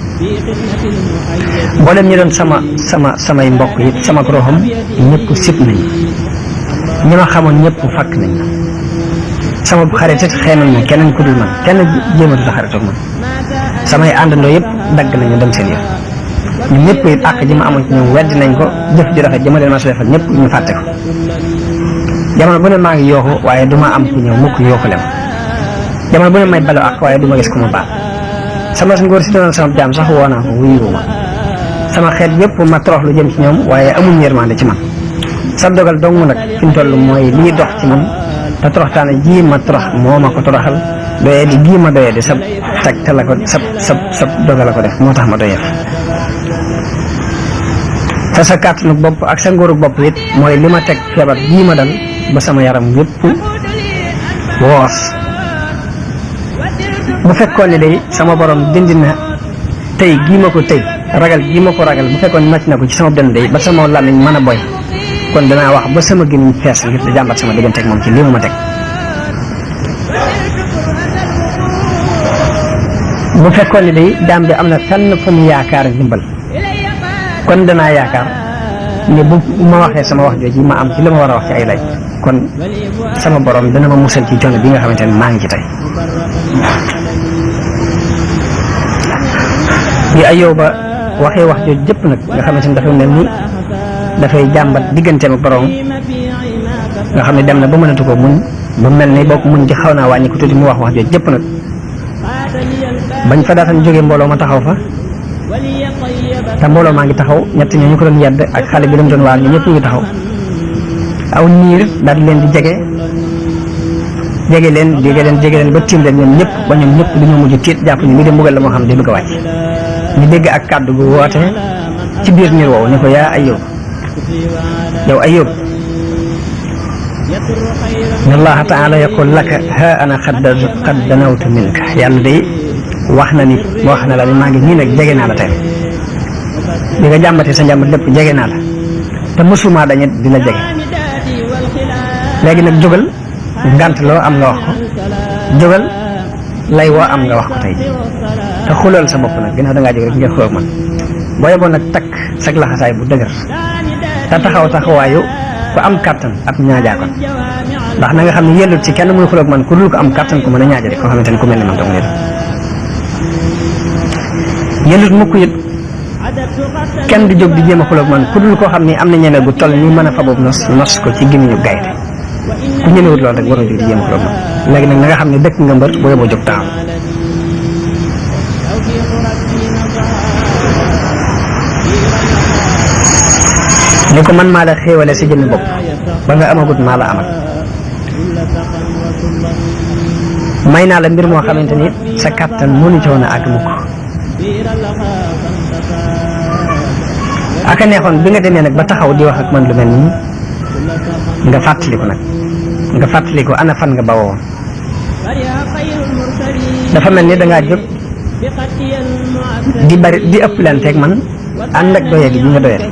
mboolem ñi doon samay mbokk yi sama roxam ñëpp sib nañ ñi ma xamoon ñëpp fakk nañ sama xarit it xeenal na keneen ku dul man kenn jéematu sa xarit ak man samay àndandoo yëpp dagg nañu dem seen yoon ñu ñëpp it àq ji ma amoon ci ñoom weddi nañ ko jëf ju rafet ji ma leen ma su defal ñëpp ñu fàtte ko jamono bu ne maa ngi yooxu waaye du ma am ku ñëw mukk yooxu lem jamono bu ne may balu àq waaye du ma gis ku ma baal sama ngóor si doon sama jaam sax woo naa ko wuyu ma sama xeet yëpp ma torox lu jëm ci ñoom waaye amuñ yërmande ci man sa dogal dong nag fi mu toll mooy lii dox ci man te toroxtaane ji ma torox moo ma ko toroxal doyee di gii ma doyee di sab teg te la ko sab dogal la ko def moo tax ma doyee te sa kàttanu bopp ak sa ngóoru bopp it mooy li ma teg feebar bii ma dal ba sama yaram yëpp woos bu fekkoon ne day sama borom dindi na tey gii ma ko tey ragal gii ma ko ragal bu fekkoon màcc na ko ci sama dënn day ba sama làmmiñ mën a boy kon danaa wax ba sama gémmiñ fees ngir di jàmbat sama diggante ak moom ci lii mu ma teg bu fekkoon ne day jaam bi am na fenn fu mu yaakaar ndimbal kon danaa yaakaar ne bu ma waxee sama wax jooju ma am ci li ma war a wax ci ay lay kon sama borom dana ma musal ci coono bi nga xamante ne maa ngi ci tey bi Ayyuba waxee wax jooju jëpp nag nga xamante ne dafa mel ni dafay jàmbat digganteem ak borom nga xam ne dem na ba mënatu ko muñ ba mel ni bokk muñ ci xaw naa wàññi ko tuuti mu wax jooju jëpp nag bañ fa daataan jógee mbooloo ma taxaw fa te mbooloo maa ngi taxaw ñett ñoo ñu ko doon yedd ak xale bi lam doon waar ñu ñëpp ngi taxaw aw niir daal di leen di jege leen ba tiim leen ñoom ñëpp ba ñoom ñëpp dañoo mujj tiit jàpp ni lii de mbugal la moo xam ne di bëgg a wàcc ñu dégg ak kàddu gu woote ci biir niir woowu ne ko yaa Ayyub yow Ayyub inna allaha taala yaqul laka ha ana qad danawtu minka yàlla day wax na la ni maa ngi nii nag jege naa la tey bi nga jàmbatee sa njàmbat lépp jege naa la te mësuma dañet di la jege léegi nag jógal ngant loo am nga wax ko jógal lay woo am nga wax ko tey te xulal sa bopp nag ginnaaw dangaa jóg rek ngeen xulal man boo yeboon nag takk sag laxasaay bu dëgër te taxawaayu ku am kàttan ab ñaajaakoon ndax na nga xam ne yellut ci kenn muy xulal man ku dul ko am kàttan ku mën a ñaaja rek koo xamante ne ku mel ni man dong leen yellut mukk it kenn di jóg di jéem a xulal man ku dul koo xam ne am na ñeme gu toll ni mën a faboob nos ko ci gémmiñu gaynde ku ñemewut loolu rek waroo jóg di jéem a xulal man léegi nag na nga xam ne dëkk nga mbër boo yóbboo jóg taxaw ni ko man maa la xéewale si jëmmi bopp ba nga amagut maa la amal may naa la mbir moo xamante ni sa kàttan mënu ci woon a àgg mukk aka neexoon bi nga demee nag ba taxaw di wax ak man lu mel nii nga fàttaliku ana fan nga bawoo dafa mel ni dangaa jóg di ëpp lanteeg man ànd ak doye gi bi nga doyee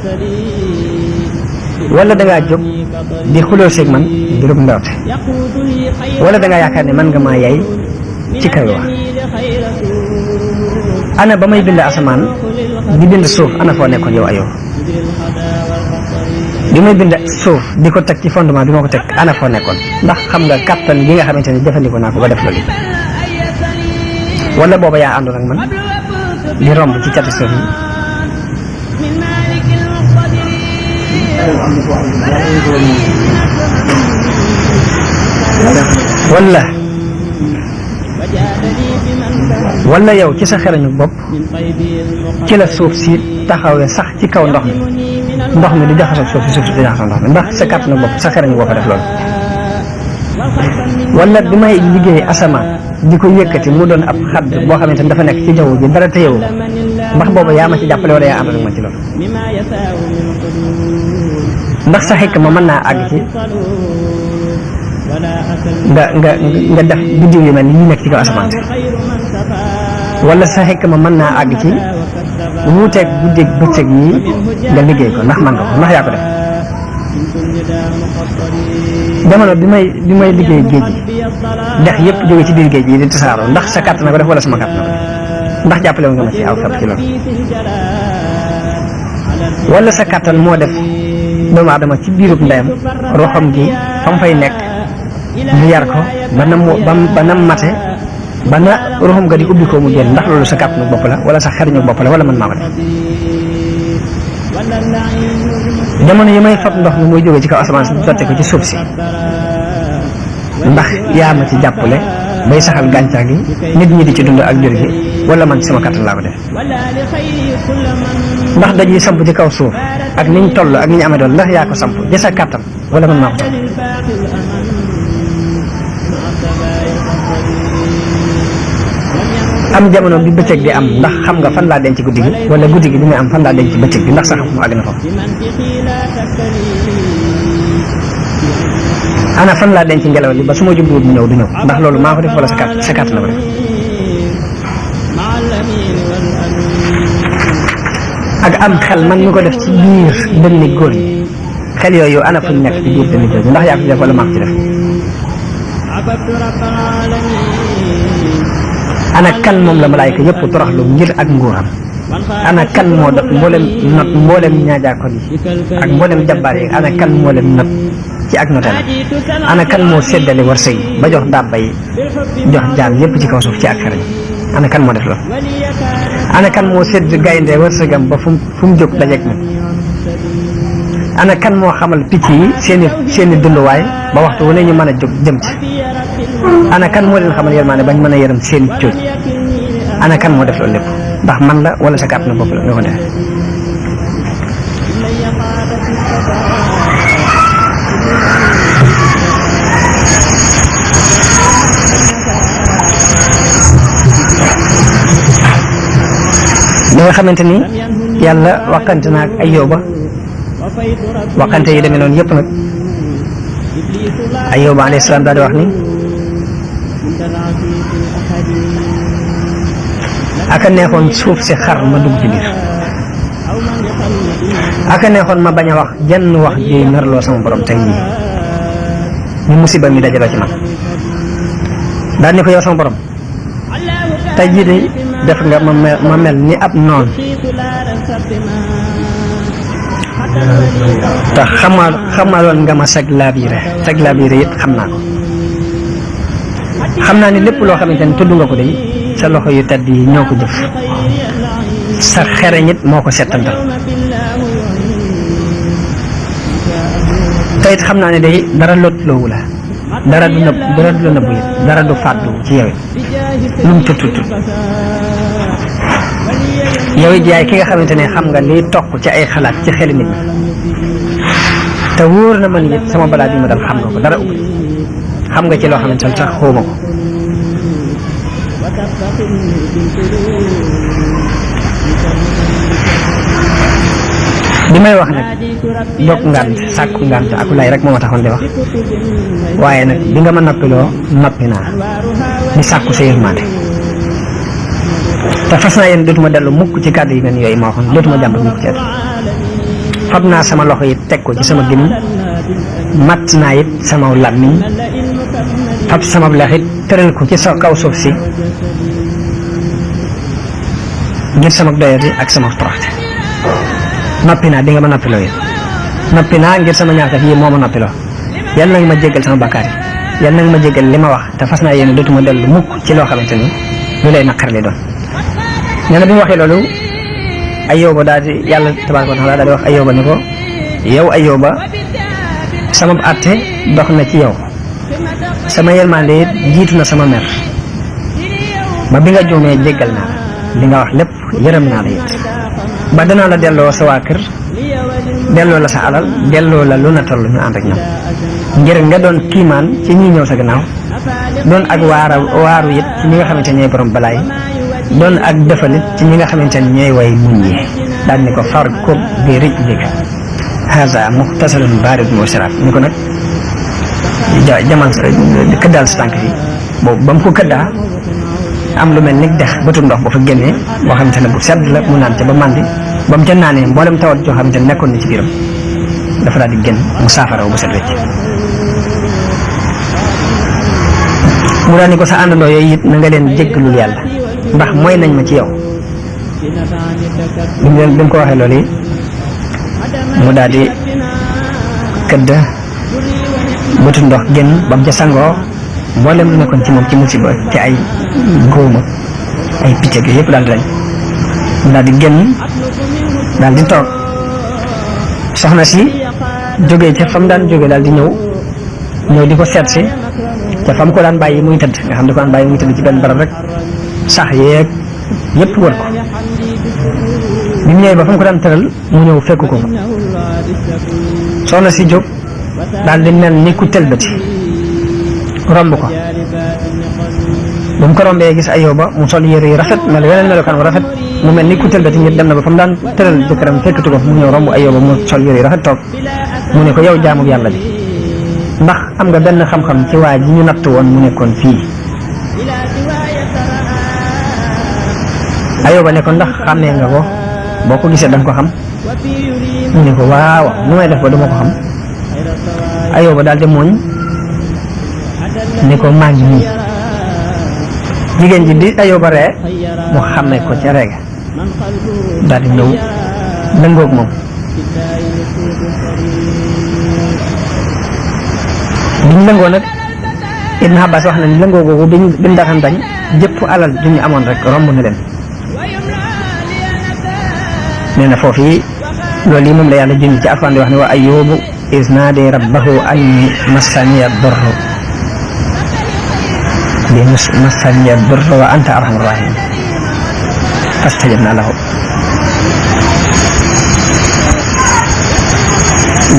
wala dangaa jóg di xuloo seeg man ngirub ndawte wala dangaa yaakaar ne man nga maa yay ci kaw wax ana ba may bind asamaan di bind suuf ana foo nekkoon yow Ayyub bi may bind suuf di ko teg ci fondement bi ma ko teg ana foo nekkoon ndax xam nga kàttan gi nga xamante ne jëfandikoo naa ko ba def loolu wala booba yaa àndoon ak man di romb ci cati suuf yi wala yow ci sa xerañu bopp ci la suuf si taxawee sax ci kaw ndox mi di jaxasoo suuf si di jaxasoo ndox mi ndax sa kàttanu bopp sa xerañu bopp def loolu wala bi may liggéey asamaan di ko yëkkati mu doon ab xadd boo xamante ne dafa nekk ci jaww ji dara téyewu ndax booba yaa ma ci jàppale wala yaa àndal ak ma ci loolu ndax sa xekk ma mën naa àgg ci nga def biddiw yu mel ni ñu nekk ci kaw asamaan si wala sa xekk ma mën naa àgg ci wuuteeg guddeeg bëccëg yi nga liggéey ko ndax man nga ko ndax yaa ko def jamono bi may liggéey géej gi dex yëpp jóge ci biir géej gi di tasaaroo ndax sa kàtt na ko def wala sama kàtt na ko def ndax jàppale nga ma ci aw sab ci loolu wala sa kàttan moo def doomu aadama ci biirub ndeyam roxam gi fa mu fay nekk mu yar ko ba na mate ba na roxam nga di ubbi ko mu génn ndax loolu sa kàttanu bopp la wala sa xariñu bopp la wala man maa ko def jamono yi may fab ndox mi muy jóge ci kaw asamaan si sotti ko ci suuf si ndax yaa ma ci jàppale bay saxal gàncax gi nit ñi di ci dund ak jur gi wala man sama kàttan laa ko def ndax daj yi samp ci kaw suuf ak niñ toll ak niñ amee doon ndax yaa ko samp ja sa kàttan wala man maa ko samp am jamono bi bëccëg di am ndax xam nga fan laa denc guddi gi wala guddi gi bi muy am fan laa denc bëccëg bi ndax sax mu àgg na foofu ana fan laa denc ngelaw li ba su ma jubluwut mu ñëw du ñëw ndax loolu maa ko def wala sa kàtt na ko def ak am xel man ñu ko def ci biir dënni góor ñi xel yooyu ana fuñ nekk ci biir dënni góor ñi ndax yaa ko def wala maa ko ci def ana kan moom la malaayka yëpp toroxlu ngir ak nguuram ana kan moo def mboolem not mboolem ñaajaakoon yi ak mboolem jabbaar yi ana kan moo leen not ci ak noteelam ana kan moo séddale wërsëg yi ba jox dàbba yi jox jaam yépp ci kaw suuf ci ak xarañ ana kan moo def loolu ana kan moo sédd gaynde wërsëgam ba fu mu jóg dajeeg moom ana kan moo xamal picc yi seeni dunduwaay ba waxtu wu ne ñu mën a jóg jëm ci ana kan moo leen xamal yërmaane bañ mën a yërëm seeni cóoj ana kan moo def loolu lépp ndax man la wala sa kàtt na bopp la nga ko def li nga xamante ni yàlla waxante na ak Ayyuba waxante yi demee noonu yëpp nag Ayyuba alayhi salaam daal di wax ni aka neexoon suuf si xar ma dugg ci biir aka neexoon ma bañ a wax jenn wax ji merloo sama borom tey jii ñu musiba mi dajaloo ci man daal ni ko yow sama borom tey jii de def nga ma mel ni ab noon te xamaloon nga ma sag laabiire it xam naa ko xam naa ni lépp loo xamante ni tudd nga ko de sa loxo yu tedd yi ñoo ko jëf sa xereñ it moo ko settantal te it xam naa ne day dara lotloowu la dara du la nëbbu it dara du fàttu ci yow it lu mu tut yow it yaay ki nga xamante ne xam nga liy toq ci ay xalaat ci xeli nit ñi te wóor na man it sama balaa bi ma dal xam nga ko dara ubbi xam nga ci loo xamante ne sax xawma ko bi may wax nag dog ngànt sàkku ngànt ak lay rek moo ma taxoon di wax waaye nag bi nga ma noppiloo noppi naa di sàkku sa yërmande te fas naa yéen dootuma dellu mukk ci kàddu yi mel yooyu ma waxoon dootuma jàmbat mukk ci at fab naa sama loxo yi teg ko ci sama gémmiñ matt naa it sama làmmiñ fab sama lexit tëral ko ci sa kaw suuf si ngir sama doyati ak sama toroxte noppi naa di nga ma noppiloo it noppi naa ngir sama ñaawteef yi moo ma noppiloo yàlla na nga ma jéggal sama bakkaar yi yàlla na nga ma jéggal li ma wax te fas naa yéene dootuma dellu mukk ci loo xamante ni lu lay naqar li doon nee na bi mu waxee loolu Ayyuba daal di yàlla tabaaraka wa taala daal di wax Ayyuba ni ko yow Ayyuba sama àtte dox na ci yow sama yërmande it jiitu na sama mer ba bi nga juumee jéggal naa la li nga wax lépp yërëm naa la it ba danaa la delloo sa waa kër delloo la sa alal delloo la lu na toll ñu ànd ak ñoom ngir nga doon kiimaan ci ñi ñëw sa gannaaw doon ak waaru it ci ñi nga xamante ne ñooy borom balaay doon ak defalit ci ñi nga xamante ne ñooy way muñ yi daal ni ko farkub bi rijlika haza muxtasalun baaridun wa sharaab ni ko nag jaman këddaal sa tànk fii boobu ba mu ko këddaa am lu mel ni dex bëtum ndox ba fa génnee boo xamante ne bu sedd la mu naan ca ba màndi ba mu ca naanee mboolem tawat joo xamante ne nekkoon na ci biiram dafa daal di génn mu saafara bu set wecc mu daal ni ko sa àndandoo yooyu it na nga leen jéggalul yàlla ndax mooy nañ ma ci yow bi mu ko waxee loolu yi mu daal di këdd bëtu ndox génn ba mu ca sangoo mboolem lu nekkoon ci moom ci musiba ci ay góoma ay picc ak yëpp daal di dañ mu daal di génn daal di toog soxna si jógee ca fa mu daan jógee daal di ñëw di ko seet si ca fa mu ko daan bàyyi muy tëdd nga xam ne ko daan bàyyi muy tëdd ci benn barab rek sax yeeg yëpp wër ko bi mu ñëwee ba fa mu ko daan tëral mu ñëw fekk ko soxna si jóg daal di mel ni ku tëlbati romb ko ba mu ko rombee gis Ayyuba mu sol yére yu rafet mel weneen melokaan bu rafet mu mel ni ku tëlbati ngir dem na ba fa mu daan tëral jëkkëram fekkatu ko mu ñëw romb Ayyuba mu sol yére yu rafet toog mu ne ko yow jaamu yàlla bi ndax am nga benn xam-xam ci waa ji ñu natt woon mu nekkoon fii Ayyuba ne ko ndax xàmmee nga ko boo ko gisee danga ko xam mu ne ko waaw nu may def ba duma ko xam Ayóoba daal di mooñ ne ko maa ngi nii jigéen ji di Ayóoba ree mu xàmmee ko ca reega daal di ñëw lëngoog moom biñ lëngoo nag Ibn Abbas wax na ni lëngoo googu biñ daan dañ jëpp alal ju ñu amoon rek romb na leen nee na foofu yi loolu yi moom la yàlla junj ci Alxuraan di wax ne wa Ayyuubu iz naada rabbahu anni massaniya durru massaniya durru wa anta arhamur rahimin fastajabnaa lahu.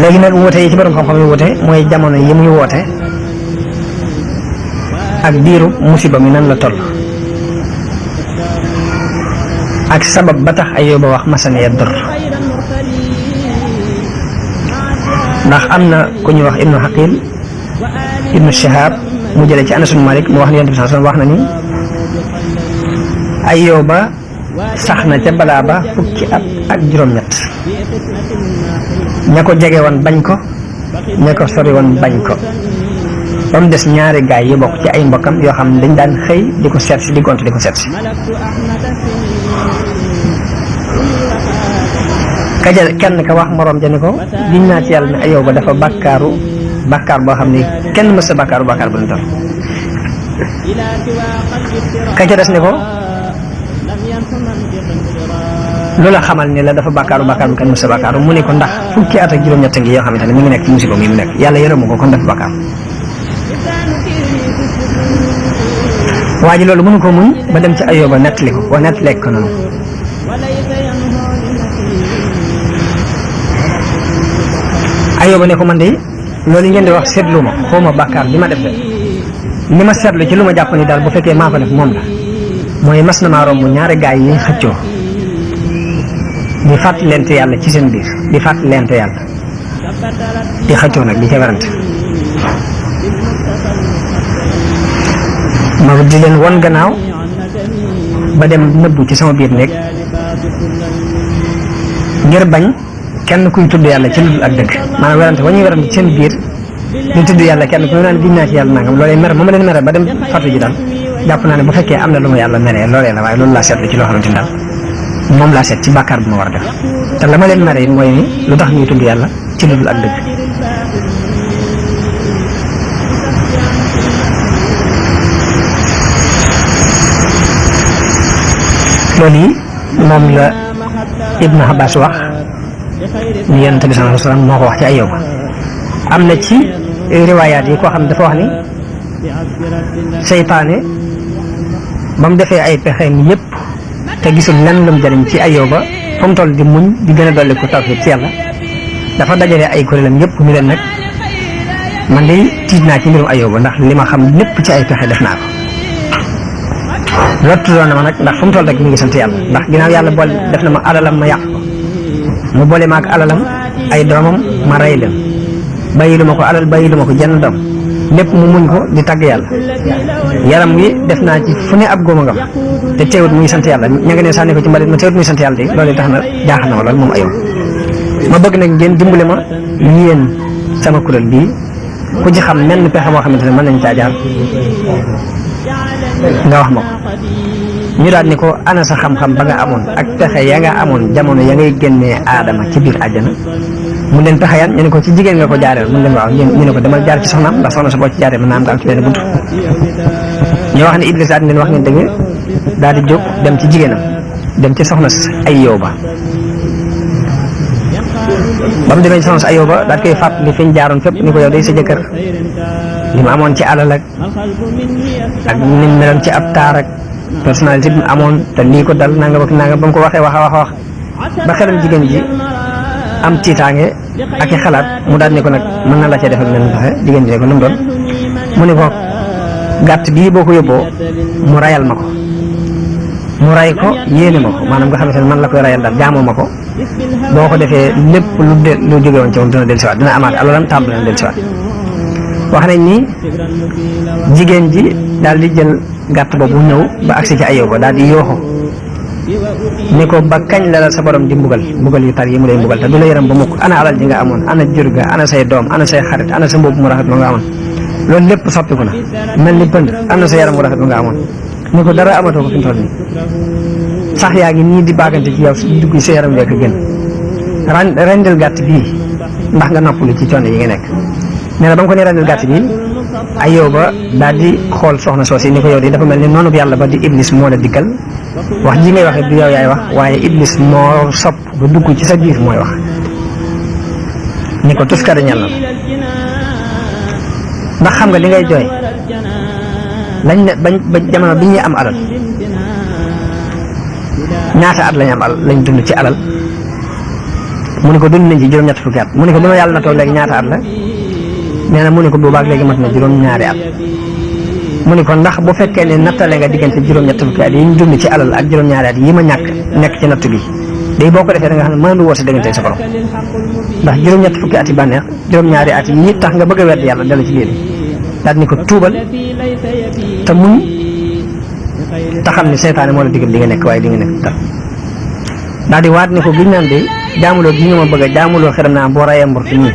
léegi nag woote yi ci borom xam-xam yi woote mooy jamono yi muy woote ak diiru musiba mi nan la toll ak sabab ba tax Ayóoba wax masaniya dur ndax am na ku ñuy wax ibnu Xaqil ibnu Shihab mu jëlee ci Anas ibn Malik mu wax ni Yonent bi sallallahu alayhi wasallam wax na ni Ayóoba sax na ca balaa ba fukki at ak juróom-ñett ña ko jege woon bañ ko ña ko sori woon bañ ko ba mu des ñaari gaay yi bokk ci ay mbokkam yoo xam ne dañ daan xëy di ko seet si di gont di ko seet si kaja kenn ka wax moroom ja ni ko giñ naa ci yàlla ne Ayóoba dafa bàkkaar boo xam ne kenn mës a bàkkaaru bàkkaar bu ñu toll kaja des ni ko loola xamal ni la dafa bàkkaaru bu kenn mës a bàkkaaru mu ne ko ndax fukki at ak juróom-ñett ngi yoo xamante ne mi ngi nekk ci musiba mi mu nekk yàlla yërëmu ko kon dafa bàkkaar waa ji loolu mënu ko muñ ba dem ci Ayóoba nettali ko wax nettali ko noonu Ayóoba ne ko man de loolu ngeen di wax seetlu ma xaw ma bàkkaar bi ma def de li ma seetlu ci lu ma jàpp ni daal bu fekkee maa ko def moom la mooy mas na maa romb ñaari gaay yi xëccoo di fàttalente yàlla ci seen biir di fàttalente yàlla di xëccoo nag di ca werante ma di leen won gannaaw ba dem nëbbu ci sama biir néeg ngir bañ kenn kuy tudd yàlla ci lu dul ak dëgg maanaam werante wa ñuy werante ci seen biir di tudd yàlla kenn ku ñu naan giñ naa ci yàlla nangam loolee mer ma leen mere ba dem fàttu ji daal jàpp naa ne bu fekkee am na lu ma yàlla meree loolee la waaye loolu laa seetlu ci loo xamante ni daal moom laa seet ci bàkkaar bu ma war a def te la ma leen mere it mooy ni lu tax ñuy tudd yàlla ci lu dul ak dëgg loolu yi moom la Ibn Abbas wax ni Yonent bi sallallahu alayhi wasallam moo ko wax ci Ayóoba am na ci riwaayaat yi koo xam ne dafa wax ni seytaane ba mu defee ay pexeem yépp te gisul lenn lu mu jëriñ ci Ayóoba fa mu toll di muñ di gën a dolli ko tawfiq ci yàlla dafa dajale ay kuréelam yépp ñu leen nag man de tiit naa ci mbirum Ayóoba ndax li ma xam lépp ci ay pexe def naa ko lottu doon na ma nag ndax fu mu toll rek mi ngi sant yàlla ndax ginnaaw yàlla boole def na ma alalam ma yàq ko mu boole ma ak alalam ay doomam ma rey leen bàyyilu ma ko alal bàyyilu ma ko jenn doom lépp mu muñ ko di tagg yàlla yaram wi def naa ci fu ne ab góoma ngam te teewut muy sant yàlla ña nga ne sànni ko ci mbalit ma teewut muy sant yàlla de loolu tax na jaaxal na ma lool moom Ayóoba ma bëgg nag ngeen dimbale ma yéen sama kuréel bii ku ci xam menn pexe moo xamante ne mën nañ caa jaar nga wax ma ko ñu daal ni ko ana sa xam-xam ba nga amoon ak pexe ya nga amoon jamono ya ngay génnee aadama ci biir àjjana mu leen pexe yan ñu ne ko ci jigéen nga ko jaareel mu leen waaw ñu ne ko demal jaar ci soxnaam ndax soxna sa boo ci jaaree mën naa am nga am ci benn buntu ñu wax ne Iblis daal di leen wax ngeen dëgg daal di jóg dem ci jigéenam dem ci soxna Ayóoba ba mu demee ci soxna Ayóoba daal koy fàttali fi ñu jaaroon fépp ni ko yow day sa jëkkër li mu amoon ci alal ak ni mu meloon ci ab taar ak personnalité bi mu amoon te lii ko dal nanga ba nanga ba mu ko waxee wax ba xelam jigéen ji am tiitaange ak i xalaat mu daal ne ko nag mën na la cee defal mel pexe jigéen ji ne ko nu mu doon mu ne ko gàtt bii boo ko yóbboo mu rayal ma ko mu ray ko yéene ma ko maanaam nga xamante ne man la koy rayal daal jaamoo ma ko boo ko defee lépp lu jóge woon ci moom dina dellusiwaat dina amaat alalam tàmbali na dellusiwaat wax nañ ni jigéen ji daal di jël gàtt boobu ñëw ba agsi ci Ayóoba daal di yooxu ni ko ba kañ la sa borom di mbugal yu tar yi mu lay mbugal te du la yaram ba mukk ana alal ji nga amoon ana jur ga ana say doom ana say xarit ana sa mbubb mu rafet ba nga amoon loolu lépp soppiku na mel ni pënd ana sa yaram bu rafet ba nga amoon ni ko dara amatoo ko fi mu toll nii sax yaa ngi nii di baagante ci yow si dugg sa yaram lekk gën rendil gàtt bii ndax nga noppalu ci coono yi nga nekk nee na ba nga ko ne rendil gàtt bii Ayyuba daal di xool soxna soosi ni ko yow de dafa mel ni noonu bi yàlla ba di iblis moo la dikkal wax ji ngay waxee du yow yaay wax waaye iblis moo sopp ba dugg ci sa biir mooy wax ni ko tuskare ñal na ndax xam nga li ngay jooy lañ ne ba jamono bi ñuy am alal ñaata at lañ am alal lañ dund ci alal mu ne ko dund nañ ci juróom-ñett fukki at mu ne ko bi ma yàlla na toog léegi ñaata at la nee na mu ne ko boobaag léegi mat na juróom-ñaari at mu ne ko ndax bu fekkee ne nattale nga diggante juróom-ñett fukki at yi ñu dund ci alal ak juróom-ñaari at yi ma ñàkk nekk ci natt bi day boo ko defee da nga xam ne mën lu woo sa diggante sa borom ndax juróom-ñett fukki at yi bànneex juróom-ñaari at yi tax nga bëgg a wedd yàlla dala ci biir daal ni ko tuubal te muñ te xam ne seytaane moo la digal li nga nekk waaye li nga nekk dara daal di waat ni ko giñ naan de jaamuloo gi nga ma bëgg a jaamuloo xeram naa boo rayee mbort nii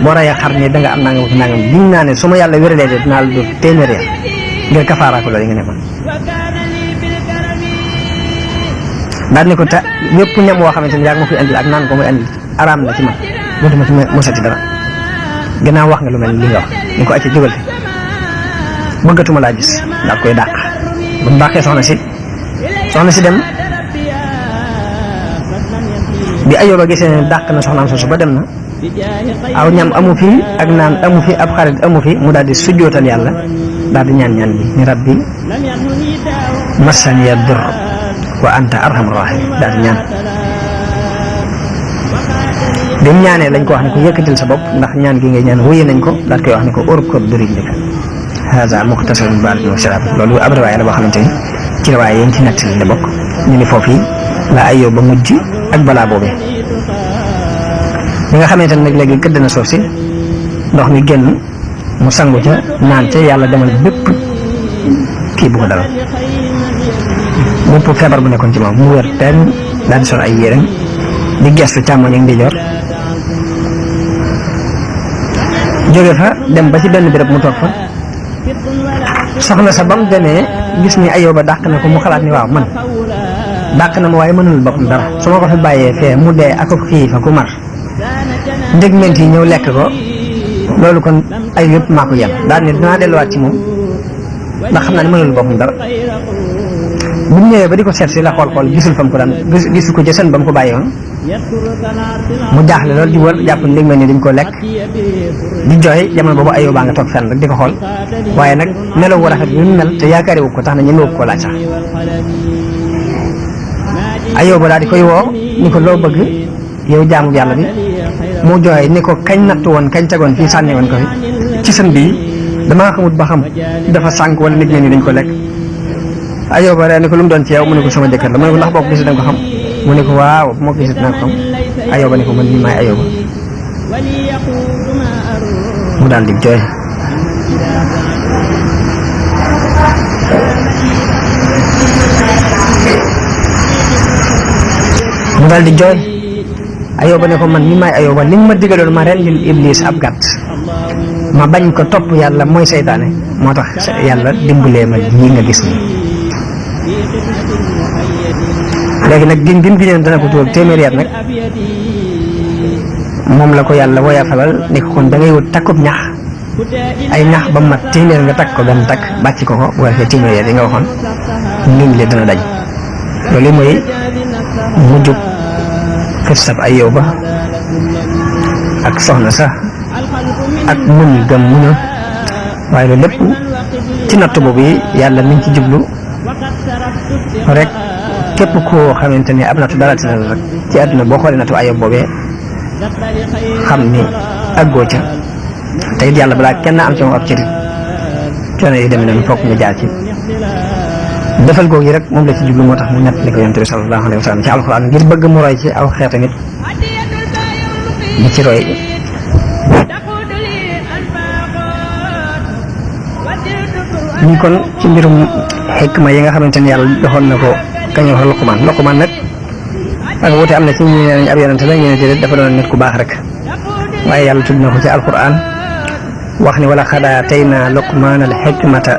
boo rayee xar nii da nga am nangam ak nangam giñ naa ne su ma yàlla wéralee de dinaa la dóor téeméer ya ngir kafaara ko loolu yi nga nekkoon daal ni ko te wépp ñam woo xamante ni yaa ngi ma koy andil ak naan ko muy andil araam na ci man dootuma ci mosati dara gannaaw wax nga lu mel ni li nga wax ni ko acca jógal fi bëggatuma laa gis daal koy dàq ba mu dàqee soxna si dem bi Ayyuba gisee ne dàq na soxnaam soosu ba dem na aw ñam amu fi ak naan amu fi ab xarit amu fi mu daal di sujjootal yàlla daal di ñaan bi ni rabbi massaniya dur wa anta arhamur rahim daal di ñaan bi mu ñaanee lañ ko wax ne ko yëkkatil sa bopp ndax ñaan gi ngay ñaan wóye nañ ko daal koy wax ne ko urkud bi rijlika haza muxtasarun baridun wa sharaab loolu ab riwaaya la boo xamante ni ci riwaaya yi ci nettali la bokk ñu ni foofu yi la Ayyuba mujj ak balaa boobee bi nga xamante ne nag léegi këdd na suuf si ndox mi génn mu sangu ca naan ca yàlla demal bépp kii bu ko dal bépp feebar bu nekkoon ci moom mu wér teen daal di sol ay yéreem di gestu càmmoñ ak ndijoor jóge fa dem ba ci benn béréb mu toog fa soxna sa ba mu demee gis ni Ayyuba dàq na ko mu xalaat ni waaw man dàq na ma waaye mënul boppam dara su ma ko fi bàyyee fee mu dee ak xiif ak ku mar ndégment yi ñëw lekk ko loolu kon ay yëpp maa ko yem daal ne dinaa delluwaat ci moom ndax xam naa ne mënul boppam dara bu mu ñëwee ba di ko seet si la xool gisul fa mu ko daan gisul ko ca sën ba mu ko bàyyi woon mu jaaxle loolu di wër jàpp ndégment ni dañ ko lekk di jooy jamono boobu Ayyuba nga toog fenn rek di ko xool waaye nag melaw wu rafet bi mu mel te yaakaari wu ko tax na ñemewu ko laaj sax Ayyuba daal di koy woo ni ko loo bëgg yow jaamu yàlla bi mu jooy ni ko kañ nattu woon kañ tegoon fii sànni woon ko fi ci sën bii damaa xamut ba xam dafa sànq wala nit ñi dañ ko lekk Ayyuba rek ni ko lu mu doon ci yow mu ne ko sama jëkkër la mu ne ko ndax boo ko gisee da nga ko xam mu ne ko waaw bu ma ko gisee dinaa ko xam Ayyuba ni ko man mii maay Ayyuba mu daal di jooy Ayyuba ne ko man mi maay Ayyuba li ma digaloon ma rendil iblis ab gàtt ma bañ ko topp yàlla mooy seytaane moo tax yàlla dimbalee ma lii nga gis nii léegi nag gin gim giñoon dana ko tuur téeméeri at nag moom la ko yàlla woyafalal ni ko kon da ngay wut takkub ñax ay ñax ba mat téeméer nga takk ko benn takk bàcc ko bu ko defee téeméer yi nga waxoon nit ñi dana dañ loolu mooy mujjub xissab Ayyuba ak soxna sax ak muñ gëm muñu waaye loolu lépp ci natt boobu yi yàlla mi ngi ci jublu rek képp koo xamante ni ab nattu dara tina la rek ci àdduna boo xoolee nattu Ayyuba boobee xam ni àggoo ca te it yàlla balaa kenn am ci moom ab cëri coono yi demee noonu fokk nga jaar ci defal googu yi rek moom la ci jublu moo tax mu nett li ko yonent bi sallallahu alayhi wa sallam ci alxuraan ngir bëgg mu roy ci aw xeet tamit di ci roy ñu kon ci mbirum xikma yi nga xamante ni yàlla joxoon na ko kañ wax Luqmaan nag ak wuute am na ci ñi ne ab yonent la ñu ne déedéet dafa doon nit ku baax rek waaye yàlla tudd na ko ci alquran wax ni wala xad aataynaa Luqmaana al hikmata